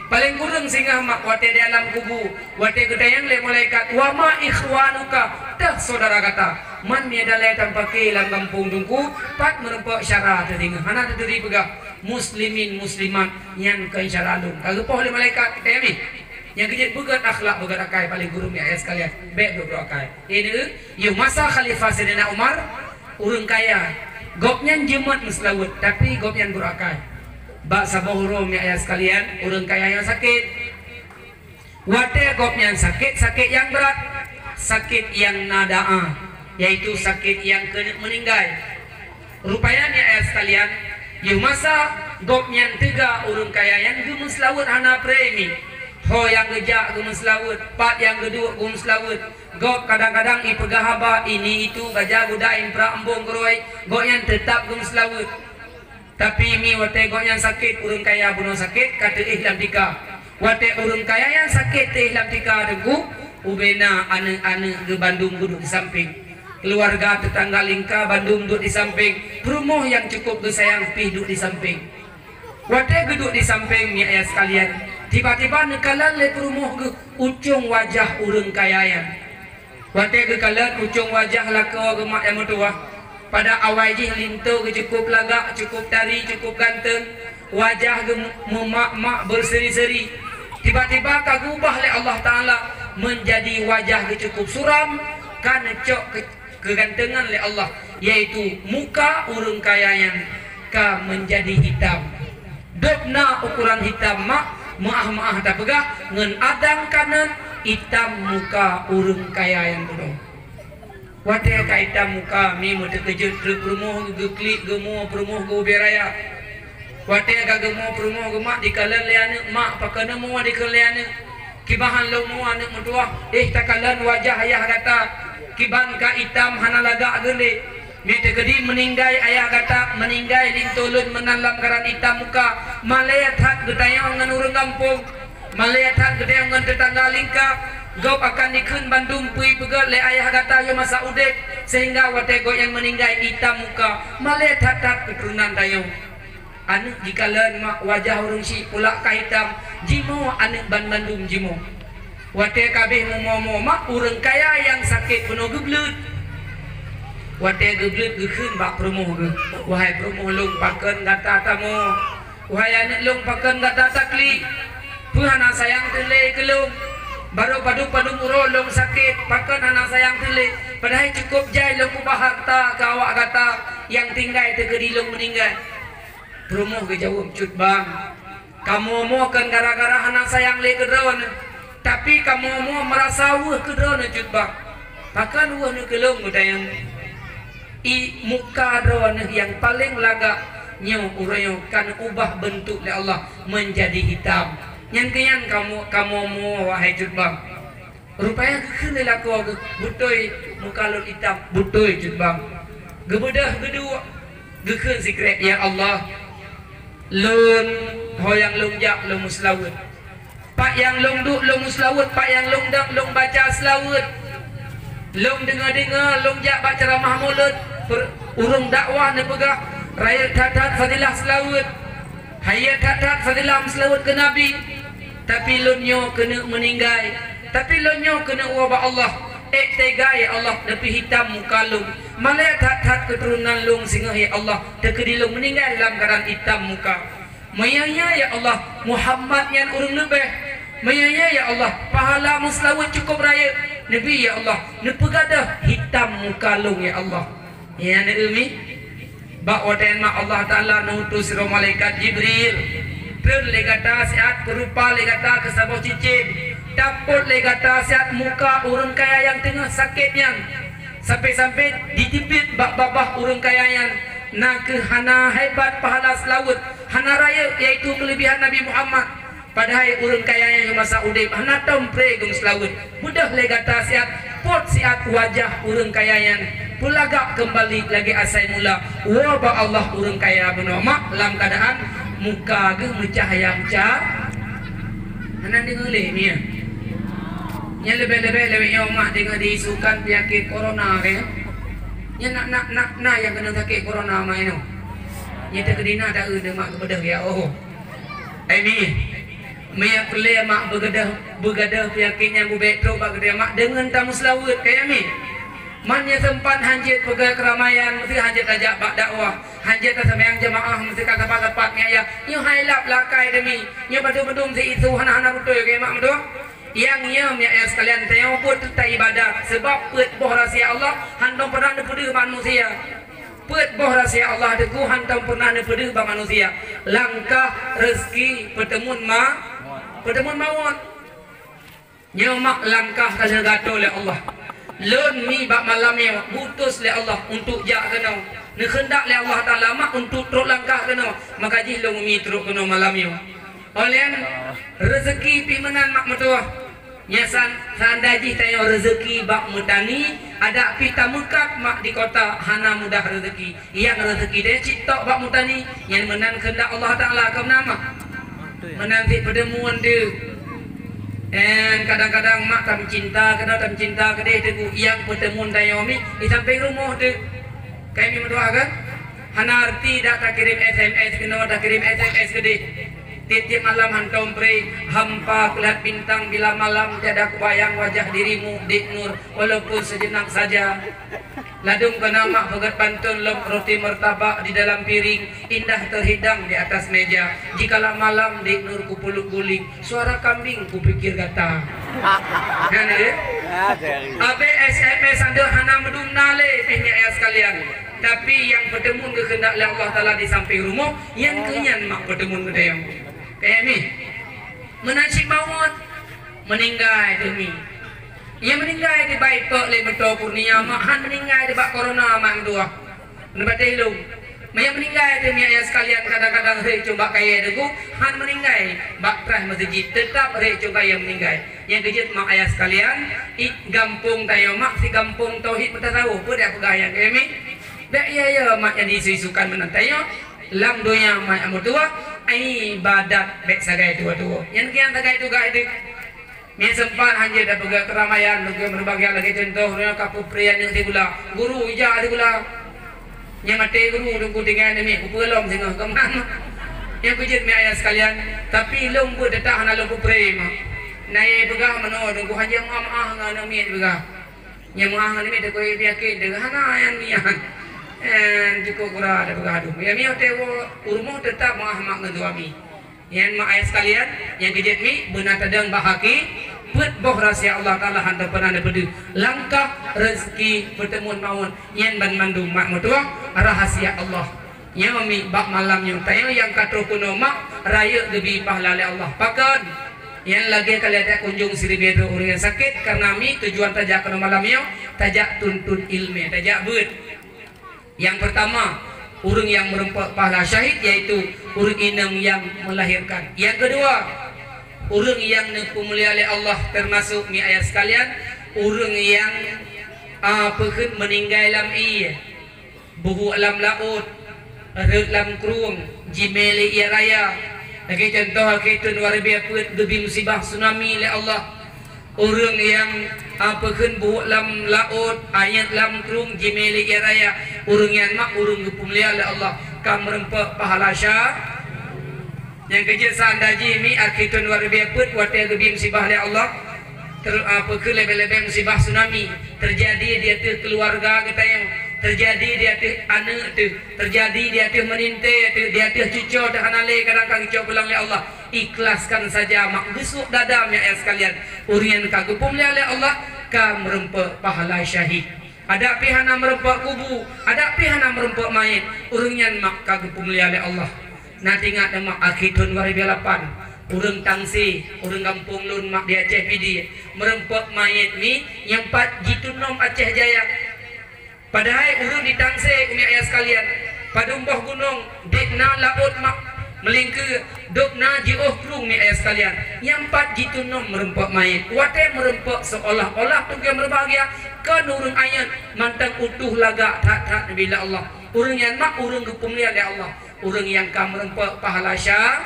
Paleng kureueng singoh mak watèe di alam kubu, watèe geutanyong lé malaikat, "Wa ma ikhwanuka?" Teuh syedara gata, man miet dalai tampake lam gampông Teungku, pat meurumpok syara teudeungoe. Hana teuturi peugah, muslimin muslimat nyan kon syara lôn. Ka geupoh lé malaikat, ka yamin. Nyang keujeuet beugét akhlak, beugét akai, paleng gurée miet ayah sekalian. Bék brok-brok akai. Ini, yoh masa Khalifah Saidina Umar, ureuëng kaya. Gobnyan jeuet meuseulaweuet, tapi gobnyan brok akai. Bak saboh uroe miet ayah sekalian, ureuëng kaya nyan sakét. Watée gobnyan sakét, sakét nyang brat, sakét nyang na daa, yaitu sakét nyang keuneuk meuninggai. Rupajih miet ayah sekalian, yoh masa gobnyan teuga ureuëng kaya nyan geumeuseulaweuet hana premi. Ho nyang geujak geumeuseulaweuet, pat nyang geuduek geumeuseulaweuet. Gob kadang-kadang ipeugah haba ini itu, gaja gudai, imprak embong keurôi, gobnyan teutab geumeuseulaweuet. Tapi mi watée gobnyan sakét, ureuëng kaya bunoe sakét ka teuéh lam tika. Watée ureuëng kaya nyan sakét teuéh lam tika Teungku, ubena aneuëk-aneuëk geuh bandum geuduek di sampéng. Keuluwarga teutangga lingka bandum duek di sampéng. Peurumoh nyang cukôp geusayang pih duek di sampéng. Watée geuduek di sampéng miet ayah sekalian, tiba-tiba neukalon lé peurumoh geuh ucong wajah ureuëng kaya nyan. Watée geukalon ucong wajah lakoe geuh mak nyang meutuwah, pada awai jih linto geuh cukôp lagak, cukôp tari, cukôp ganteng, wajah geuh meumak-mak beuseri-seri. Tiba-tiba ka geubah lé Allah Taala meunjadi wajah geuh cukôp suram, ka neucok keu keugantengan lé Allah, yaitu muka ureuëng kaya nyan ka meunjadi hitam. Dub na ukoran hitam mak, meuáh-meuáh tapeugah ngon adang kanan hitam muka ureuëng kaya nyan bunoe. Watée ka hitam muka, mi meuteukeujot treuk peurumoh geuklik geumo peurumoh geuh ubé raya. Watée ka geumo peurumoh geuh mak dikalon lé aneuëk mak, pakon neumo dikeue lé aneuëk. Kiban han lôn mo aneuëk meutuwah, éh takalon wajah ayah gata. Kiban ka itam hana lagak geuh lé. Mi teukeudi meuninggai ayah gata, meuninggai linto lôn meunan lam keuadaan itam muka, malée that geutanyong ngon ureuëng gampông. Malée that geutanyong ngon teutangga lingka. Gob akan dikheun bandum peue peugét lé ayah gata yoh masa udeb, sehingga watée gobnyan meuninggai itam muka, malée that-that keuturonan tanyoe. Aneuëk jikalon mak wajah ureuëng syiek pulak ka hitam, jimoe aneuëk banmandum jimoe. Watée ka abéh mumo-mo mak ureuëng kaya nyang sakét bunoe geubleuet. Watée geubleuet geukheun bak peurumoh geuh, "Wahai peurumoh lôn, pakon gata tamoe? Wahai aneuëk lôn, pakon gata taklik? Peue hana sayang teuh lé keu lôn? Barô padub-padub uroe lôn sakét, pakon hana sayang teuh lé? Padahai cukôp jai lôn ubah hareuta keu awak gata nyang tinggai teukeudi lôn meuninggai." Peurumoh geujaweueb, "Cut bang, kamoe-moe kon gara-gara hana sayang lé keu droeneuh, tapi kamoe-moe meurasa weueh keu droeneuh, Cut bang. Pakon weueh neuh keu lôn geutanyong? I muka droeneuh nyang paleng lagak nyoe uroe nyoe ka neuubah beuntuk lé Allah meunjadi hitam. Nyan keuh nyan kamoe, kamoe-moe, wahai Cut bang." Rupajih geukheun lé lakoe geuh, "Beutôi muka lôn itam, beutôi Cut bang." Geubeudôh geuduek, geukheun sikrek, "Ya Allah, lôn ho nyang lôn jak lôn meuseulaweuet. Pat nyang lôn duek lôn meuseulaweuet, pat nyang lôn dong lôn baca seulaweuet. Lôn deungoe-deungoe lôn jak bak ceuramah mulod, ureuëng dakwah neupeugah rayeuk that-that fadilah seulaweuet. Rayeuk that-that fadilah meuseulaweuet keu Nabi." Tapi lôn nyoe keuneuk meuninggai. Tapi lôn nyoe keuneuk woe bak Allah. Ék teuga, ya Allah, neupeuhitam muka lôn. Malée that-that keuturonan lôn singoh, ya Allah, teukeudi lôn meuninggai lam keuadaan itam muka. Meunyoe nyoe, ya Allah, Muhammad nyan ureuëng leubeh. Meunyoe nyoe, ya Allah, pahala meuseulaweuet cukôp rayeuk. Neubri, ya Allah, neupeugadôh hitam muka lôn, ya Allah. Nyan umi. Bak watée nyan Allah Taala neuutus sidroe malaikat Jibril, treun lé gata siat, peurupa lé gata keu saboh cicém, tapot lé gata siat muka ureuëng kaya nyang teungoh sakét nyan, sampai-sampai jiteubiet bak babah ureuëng kaya nyan, na kheueh hana hebat pahala seulaweuet, hana rayeuk, yaitu keuleubihan Nabi Muhammad. Padahai ureuëng kaya nyan masa udeb hana tom pré geumeuseulaweuet. Beudôh lé gata siat, pot siat wajah ureuëng kaya nyan, peulagak keumbali lagée asai mula. Woe bak Allah, ureuëng kaya bunoe mak lam keuadaan muka geuh meucahya-meucahya. Hana deungoe lé, mi, ya? Nyan leubeh-leubeh lawét nyoe mak deungoe diisukan peunyakét corona, kan? Nyan na, na, na, na nyang keunong sakét corona mak inoe. Nyan teukeudi na taeu mak geubeudôh, ya, oh. Ai mi, meunyo peureulée mak beugadôh, beugadôh peunyakét nyang bubék trok bak geutanyoe mak deungon tameuseulaweuet, ka ya mi? Man nyoe seumpat hanjeuet peugah keuramaian, meusti hanjeuet tajak bak dakwah, hanjeuet taseumayang jeumaáh, meusti ka sapat-sapat ngieng ayah. Nyoe hai lap lakai demi, nyoe padum-padum si isu hana-hana beutôi keu mak meutuah. Nyang nyoe miet ayah sekalian, tanyoe buet teuta ibadat, seubab peuet boh rahsia Allah hantom pernah neupeudeuh bak manusia. Peuet boh rahsia Allah teungku hantom pernah neupeudeuh bak manusia. Langkah, rezeki, peuteumon ma, peuteumon mawöt. Nyoe mak langkah ka lheueh geuatoe lé Allah. Lôn mi bak malam nyoe geuutus lé Allah untuk jak keunoe. Neukeundak lé Allah Taala mak untuk trok langkah keunoe, maka jih lôn mi trok keunoe malam nyoe. Óh lheueh nyan, rezeki pih meunan mak meutuah. Nyoe san-, seandai jih tanyoe rezeki bak meutani, adak pih tameukat mak di kota hana mudah rezeki. Nyang rezeki deh cit tok bak meutani, nyan meunan keundak Allah Taala keu meunan mak. Meunan cit peuteumon teuh. En, kadang-kadang mak tameucinta keunoe, tameucinta keudeh teungku, nyang peuteumon tanyoe mi di sampéng rumoh teuh. Kayém meudoa kan? Hana arti dak takirém S M S keunoe, takirém S M S keudeh. Tiep-tiep malam hantom pré, hampa kulihat bintang bila malam tiada kubayang wajah dirimu, Dek Nur, walaupun sejenak saja. Ladôm keunoe mak peugöt pantôn lom roti martabak di dalam piring, indah terhidang di atas meja. Jikalau malam Dek Nur kupeuleuk guling, suara kambing kupikir gata. Kan, ya? Abéh S M S adoe hana meudum na lé pih nyak ya sekalian. Tapi nyang peuteumon geukeundak lé Allah Taala di sampéng rumoh, nyan keuh nyan mak peuteumon geutanyoe. Kayém mi. Meunan cit mawöt, meuninggai teuh mi. Nyang meuninggai di Baipeu lé meutoe kurnia mak, han meuninggai di bak corona mak meutuah. Neupatéh lôn. Meunyoe meuninggai teuh miet ayah sekalian, kadang-kadang rhek cong bak kayèe teungku, han meuninggai bak traih meuseujid, teutap rhek cong kayèe meuninggai. Nyang keujeuet mak ayah sekalian, i gampông tanyoe mak si gampông tauhid meutasawuf, peue dak peugah nyang kayèe mi? Dak iya-iya mak nyang diisu-isukan meunan tanyoe. Lam donya mak nyang meutuah, ibadat bèk sagai tuwoe-tuwoe. Nyan kian sagai tugaih teuh. Nyan seumpat hanjeuet tapeugah keuramaian, lagèe meureubagian lagèe cuntoh, nyoe ka peupré aneuk sikula. Guru, ija sikula. Nyan maté guru, teungku tinggai aneuk miet, kupeue lom singoh keuman. Nyan keujeuet miet ayah sekalian, tapi lôn beuet teutap hana lôn peupré mah. Na yé peugah meunoe, teungku hanjeuet meu'ah-meu'ah ngon aneuk miet peugah. Nyan meu'ah ngon aneuk miet, teungku yakin, teungku hana nyan miet. Nyan cukôp gura tapeugah adoe. Ya miet watèe woe u rumoh teutap meu'ah mak ngon suami. Nyan mak ayah sekalian, nyang keujeuet mi beuna tadong bak akhé, peuet boh rahsia Allah Taala hana peunah neupeudeuh. Langkah, rezeki, peuteumon mawöt, nyan banmandum mak meutuah rahsia Allah. Nyoe mi bak malam nyoe tanyoe nyang ka troh keunoe mak rayeuk geubri pahala lé Allah. Pakon? Nyan lagèe ka lheueh takunjong siribèe droe ureueng nyang sakét, kareuna mi tujuan tajak keunoe malam nyoe tajak tuntut ileumèe, tajak beuet. Nyang peurtama, ureueng nyang meurumpok pahala syahid, yaitu ureueng inong nyang meulahérkan. Nyang keudua, ureueng nyang neupeumulia lé Allah, teumasok mi ayah sekalian, ureueng nyang, a, peukheun meuninggai lam ié, buhok lam laôt, rhöt lam krueng, jimè lé ié raya. Lagèe cuntoh, akhé thôn dua ribèe peuet geubri musibah tsunami lé Allah. Ureueng nyang, a, peukheun buhok lam laôt, anyöt lam krueng, jimè lé ié raya, ureueng nyan mak ureueng geupeumulia lé Allah, ka meurumpok pahala sya-, nyang keujeuet seandai jih mi akhé thôn dua ribèe peuet watèe geubri musibah lé Allah, ter-, a, peukheun leubeh-leubeh musibah tsunami teujadi di ateueh keuluwarga geutanyoe, teujadi di ateueh aneuk teuh, teujadi di ateueh meulintèe teuh, di ateueh cucoe teuh hana lé, kadang ka geucok pulang lé Allah. Ikhlaskan saja mak, beusôk dada mi ayah sekalian. Ureueng nyang ka geupeumulia lé Allah ka meurumpok pahala syahid. Adak pih hana meurumpok kubu, adak pih hana meurumpok manyét, ureueng nyan mak ka geupeumulia lé Allah. Na teuingat mak akhé thôn dua ribèe lapan, ureueng Tangse, ureueng gampông lôn mak di Aceh Pidie, meurumpok manyét mi nyang pat jitunom Aceh Jaya. Padahai ureueng di Tangse, umi ayah sekalian, padum boh gunong, dek na laôt mak meulingkeue, dok na jiôh krueng, umi ayah sekalian, nyang pat jitunom meurumpok manyét. Watèe meurumpok seolah-olah teuka meubahgia, kon ureueng anyot, mantong utoh lagak that-that neubila Allah. Ureueng nyan mak ureueng geupeumulia lé Allah, ureueng nyang ka meurumpok pahala sya-,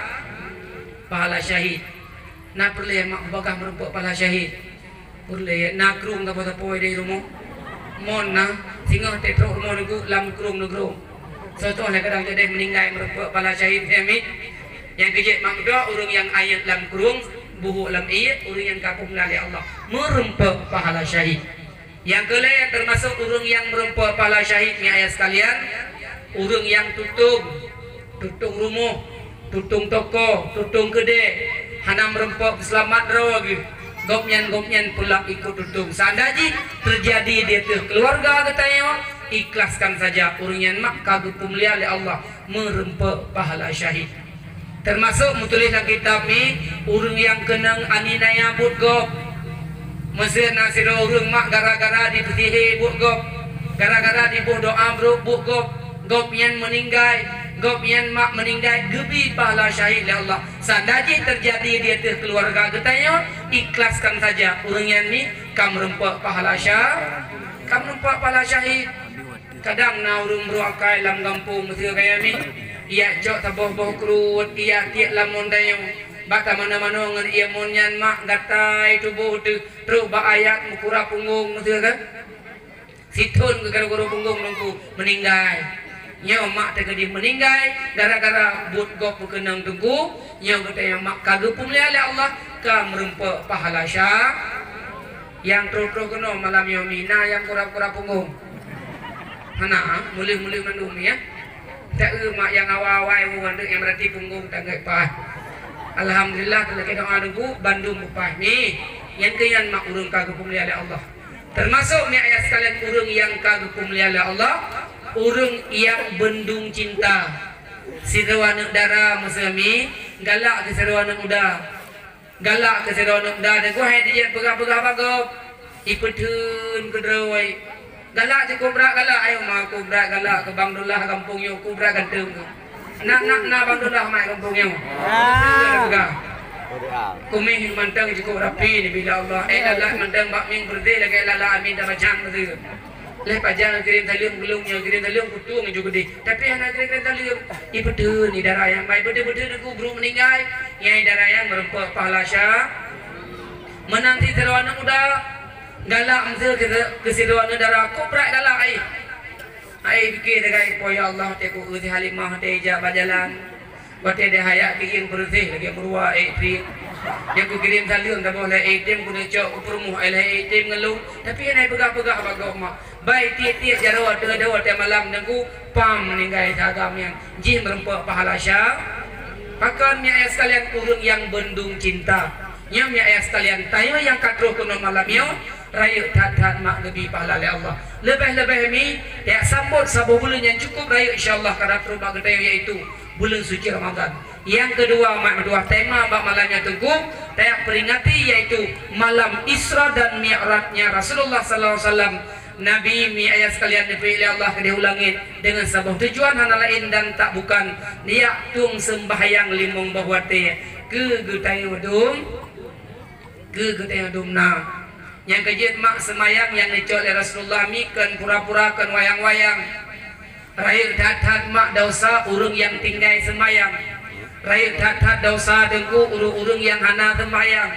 pahala syahid. Na peureulèe mak bagaih meurumpok pahala syahid? Peureulèe, na krueng sapo-sapo di rumoh? Mon na, singoh teuk trok rumoh nyoe lam krueng nyoe krueng. Contoh lé kadang jadeh meuninggai meurumpok pahala syahid, eh, mi. Nyang keujeuet mak dua ureueng nyang anyot lam krueng, buhok lam ié, ureueng nyang ka peumulia lé Allah. Meurumpok pahala syahid. Nyang keulhèe teumasok ureuëng nyang meureumpok pahala syahid, nyan ayah sekalian, ureuëng nyang tutong, tutong rumoh, tutong toko, tutong keudè, hana meureumpok seulamat droe geuh. Gobnyan, gobnyan pulang ikot tutong. Seandai jih teujadi di ateueh keuluwarga geutanyoe, ikhlaskan saja, ureuëng nyan mak ka geupeumulia lé Allah, meureumpok pahala syahid. Teumasok meutuléh lam kitab nyoe, ureuëng nyang keunong aniaya buet gob. Meuseu na sidroe ureuëng mak gara-gara dipeusihé buet gob, gara-gara diboh doa brôk buet gob, gobnyan meuninggai, gobnyan mak meuninggai, geubri pahala syahid lé Allah. Seandai jih teujadi di ateueh keuluwarga geutanyoe, ikhlaskan saja, ureuëng nyan nyoe ka meureumpok pahala sya-, ka meureumpok pahala syahid. Kadang na ureuëng brôk akai lam gampông, meuseu kaya nyoe, ijak cok saboh-boh kruet, ijak tiek lam mon tanyoe. Bak tamanoe-manoe ngon ié mon nyan mak gatai tuboh teuh, trok bak ayat meukura punggong, meuseu kan? Sithon geugarô-garô punggong Teungku, meuninggai. Nyoe mak teukeudi meuninggai gara-gara buet gob peukeunong Teungku, nyoe geutanyoe mak ka geupeumulia lé Allah, ka meureumpok pahala sya-, Nyang troh-troh keunoe malam nyoe mi, na nyang kura-kura punggong? Hana, ah? Muléh-muléh mandum, ya? Tak eu mak nyang awai-awai, mandum nyang meurati punggong, tak anggap paih. Alhamdulillah, talakée doa Teungku, bandum beupaih. Mi, nyan keuh nyan mak ureuëng ka geupeumulia lé Allah. Teumasok mi ayah sekalian ureuëng nyang ka geupeumulia lé Allah, ureuëng nyang beundong cinta. Sidroe aneuëk dara meuseu mi, galak keu sidroe aneuëk muda. Galak keu sidroe aneuëk muda, teungku hai dijak peugah-peugah bak gob. Ipeutheun keudroe. Galak cukôp brat galak, ayo ma, ku brat galak keu Bang Dullah gampông nyoe, ku brat ganteng. Nak, nak, na Bang Dullah mai gampông nyoe. Ah. Peugah. Kumieng mantong cukôp rapi nibila Allah. Eh, lalat mantong bak mieng beureuti lagée lalat amin tabacang beutôi. Lheueh pajan kirém saleuem, geulong nyoe kirém saleuem, kutueng ju geudeh. Tapi hana kirém-kirém saleuem. Ipeutheun di dara nyang bai, beutôi-beutôi Teungku brôk meuninggai, nyang di dara nyang meureumpok pahala sya-. Meunan cit sidroe aneuëk muda, galak meuseu keu, keu sidroe aneuëk dara, kok brat galak ai. Ai pike sagai, "Po ya Allah, teuk ku si Halimah teuh ija bak jalan." Watée deuh hayak keuieng peureuseh lagée meuruwa ék treb. Nyang kukirém saleuem saboh lhée ék treb, kuneuk cok kupeureumoh ai lhée ék treb ngon lôn. Tapi hana peugah-peugah bak gob mak. Bai tiek-tiek jaroe teungoh watée malam Teungku pam meuninggai si agam nyan. Jih meureumpok pahala sya-. Pakon mi ayah sekalian ureuëng nyang beundong cinta. Nyoe mi ayah sekalian, tanyoe nyang ka troh keunoe malam nyoe, rayeuk that-that mak geubri pahala lé Allah. Leubeh-leubeh mi, jak sambot saboh buleuen nyang cukôp rayeuk, insya Allah ka troh bak geutanyoe, yaitu buleuen suci Ramadan. Nyang keudua, mak meutuah, tema bak malam nyoe Teungku, tajak peuringati, yaitu malam Isra dan Mi'rajnya Rasulullah sallallahu alaihi wasallam. Nabi mi ayah sekalian neupeuék lé Allah keudeh u langét deungon saboh tujuan hana laén dan tak bukan, jak tueng seumbahyang limong boh watée keu geutanyoe dum, keu geutanyoe dum na. Nyang keujeuet mak seumayang nyang neucok lé Rasulullah mi kon pura-pura, kon wayang-wayang. Rayeuk that-that mak desya ureuëng nyang tinggai seumayang. Rayeuk that-that desya Teungku ureuëng-ureuëng nyang hana seumayang.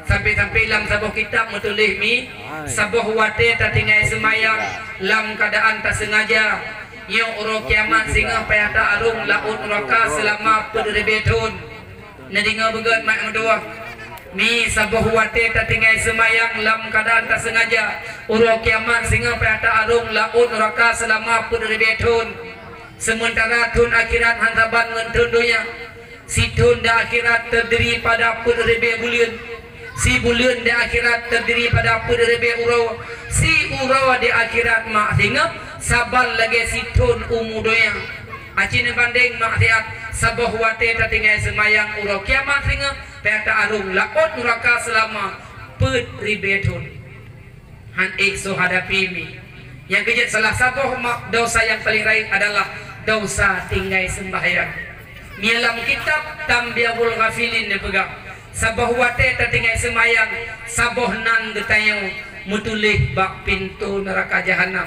Sampai-sampai lam saboh kitab meutuléh mi, saboh watée tatinggai seumayang lam keuadaan taseungaja, nyoe uroe kiamat singoh payah ta-arong laôt nuraka seulama peuet ribée thon. Neudeungoe beugét mak meutuah. Mi saboh watée tatinggai seumayang lam keuadaan taseungaja, uroe kiamat singoh payah ta-arong laôt nuraka seulama peuet ribée thon. Seumeuntara thon akhirat hana saban ngon thon donya. Sithon di akhirat teudiri pada peuet ribée buleuen. Sibuleuen di akhirat teudiri pada peuet ribée uroe. Siuroe di akhirat mak singoh saban lagée sithon umu donya. Aci neubandeng mak siat, saboh watée tatinggai seumayang uroe kiamat singoh payah ta-arong laôt nuraka seulama peuet ribée thon. Han ék soe hadapi mi. Nyang keujeuet salah saboh ma-, desya nyang paleng rayeuk adalah desya tinggai seumbahyang. Meunyoe lam kitab Tanbihul Ghafilin neupeugah, saboh watée tatinggai seumayang, saboh nan geutanyoe meutuléh bak pintoe nuraka jahanam.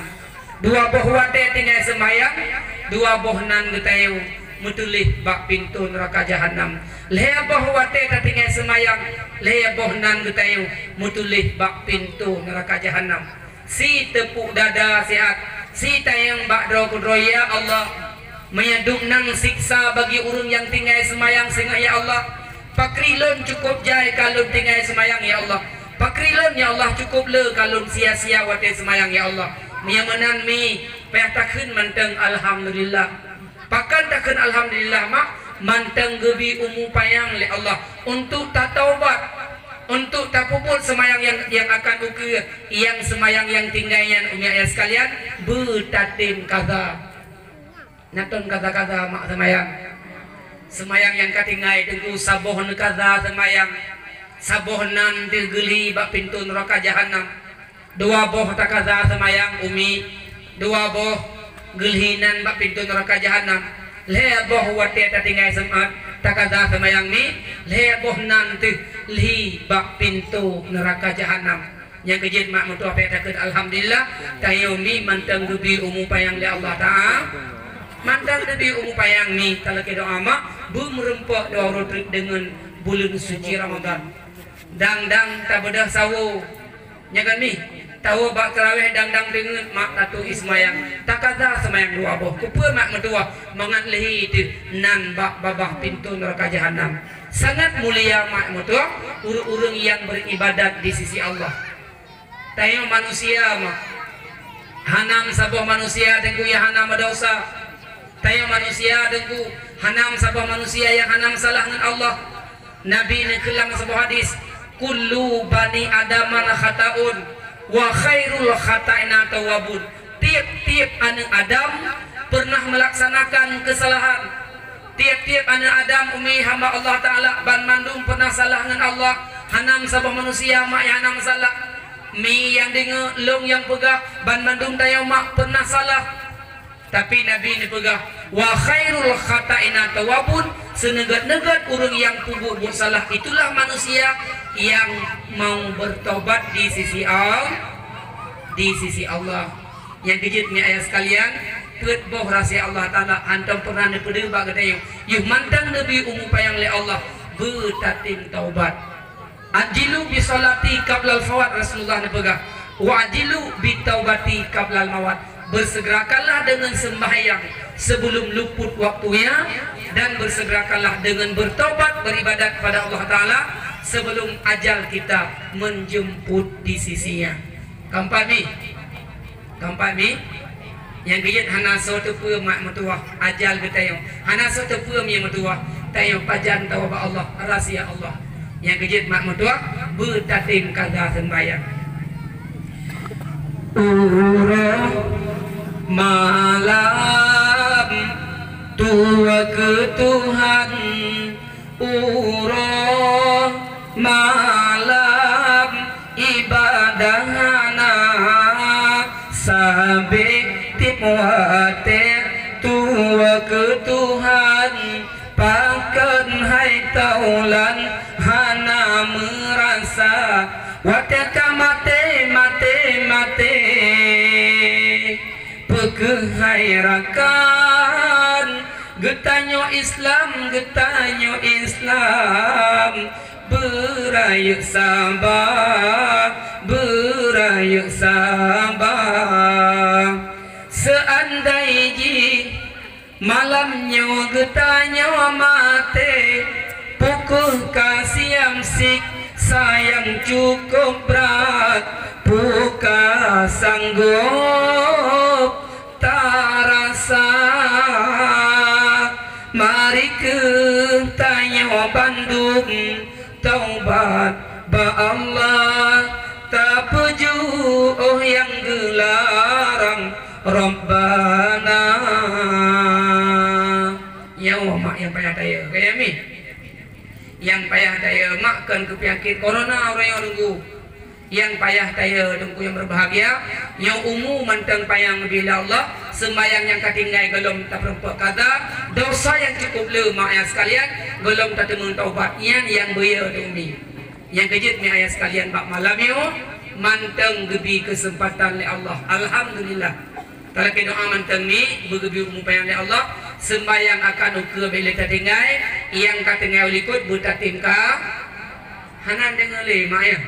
Dua boh watée tinggai seumayang, dua boh nan geutanyoe meutuléh bak pintoe nuraka jahanam. Lhée boh watée tatinggai seumayang, lhée boh nan geutanyoe meutuléh bak pintoe nuraka jahanam. Si teupuk dada siat, si tanyong bak droe keudroe, "Ya Allah, meunyoe dum nan siksa bagi ureuëng nyang tinggai seumayang singoh, ya Allah, pakri lôn cukôp jai ka lôn tinggai seumayang, ya Allah." Kri lôn, ya Allah, cukup le ka lôn sia-sia watée seumayang, ya Allah. Meunyoe meunan mi, payah takheun mantong alhamdulillah. Pakon takheun alhamdulillah, mak? Mantong geubi umu panyang lé Allah untuk tataubat, untuk tapeubuet seumayang nyang, nyang akan ukeue, nyang seumayang nyang tinggai nyan, umi ayah sekalian, beutatem kaza. Nyan kaza-kaza mak seumayang. Seumayang nyang ka tinggai teungku, saboh neukaza seumayang. Saboh nan teuh geulhi bak pintoe neuraka jahanam. Dua boh takaza seumayang, umi. Dua boh geulhi nan bak pintoe neuraka jahanam. Lhée boh watée tatinggai seumayang, takaza seumayang, mi. Lhée boh nan teuh lhi bak pintoe neuraka jahanam. Nyang keujeuet mak meutuah payah takheun alhamdulillah, tanyoe mi mantong geubi umu panyang lé Allah Taala. Mantong geubi umu panyang mi, talakée doa mak, beumeureumpok dua uroe treuk deungon buleuen suci Ramadan. Dang-dang tabeudôh sawoe. Nyan kan mi, tawoe bak tarawih dang-dang deungon mak tatu i seumayang. Takaza seumayang dua boh. Keupeue mak meutuah mangat lhi teuh nan bak babah pintoe neuraka jahanam. Sangat mulia mak meutuah ureuëng-ureuëng nyang beuribadat di sisi Allah. Tanyoe manusia mak. Hana saboh manusia teungku nyang hana meudesya. Tanyoe manusia teungku, hana saboh manusia nyang hana meusalah ngon Allah. Nabi neukheun lam saboh hadis, "Kullu bani Adama khata'un, wa khairul khata'ina tawwabun." Tieb-tieb aneuëk Adam peureunah meulaksanakan keusalahan. Tieb-tieb aneuëk Adam, umi hamba Allah Taala, banmandum peureunah salah ngon Allah. Hana saboh manusia mak nyang hana meusalah. Mi nyang deungoe, lôn nyang peugah, banmandum tanyoe mak peureunah salah. Tapi Nabi neupeugah, "Wa khairul khata'ina tawwabun," seuneugét-neugét ureuëng nyang peubuet-buet salah itulah manusia nyang mau beurtaubat di sisi Al-, di sisi Allah. Nyang keujeuet mi ayah sekalian, peuet boh rahsia Allah Taala hántom peureunah neupeudeuh bak geutanyoe. Yoh mantong neubi umu panyang lé Allah, beutatem taubat. "Ajilu bi sholati qablal fawat," Rasulullah neupeugah, "Wa ajilu bi taubati qablal mawat." Bersegerakanlah dengan sembahyang sebelum luput waktunya, dan bersegerakanlah dengan bertobat, beribadat kepada Allah Taala sebelum ajal kita menjemput di sisinya. Keempat ni, Keumpat mi, nyang keujeuet hana soe teupeu mak meutuwah, ajal geutanyoe. Hana soe teupeu mi meutuwah, tanyoe pajan tawoe bak Allah, rahsia Allah. Nyang keujeuet mak meutuwah, beutatem kaza seumbahyang. Uroe malam tuwoe keu Tuhan, uroe malam ibadah hana, sabe tiep watée tuwoe keu Tuhan. Pakon hai taulan hana meurasa, watée ka maté, maté, maté. Peu kheueh hai rakan, geutanyoe Islam, geutanyoe Islam, beurayeuk saba, beurayeuk saba. Seuandai jih malam nyoe geutanyoe maté, peu kheueh ka siam siksa nyang cukôp brat, peu ka sanggob tarasa. Mari kheueh tanyoe bandum taubat bak Allah, tapeujuôh nyang geularang Rabbana. Nyoe mak nyang payah tayeu, kaya mi. Nyang payah tayeu mak kon keu peunyakét corona uroe nyoe teungku. Nyang payah tayeu teungku nyang berbahagia, nyoe umu mantong panyang bila Allah, seumbahyang nyang ka tinggai gohlom tapeurumpok kaza, dosa nyang cukup le mak ayah sekalian, gohlom tateumeung taubat, nyan nyang beuyeu teumi. Nyang keujeuet mi ayah sekalian bak malam nyoe, mantong geubi keuseumpatan lé Allah. Alhamdulillah. Talakée doa mantong mi, beugeubi umu panyang lé Allah, seumbahyang akan ukeue bék lé tatinggai, nyang ka tinggai u likot beutatem ka, hana deungoe lé mak ayah.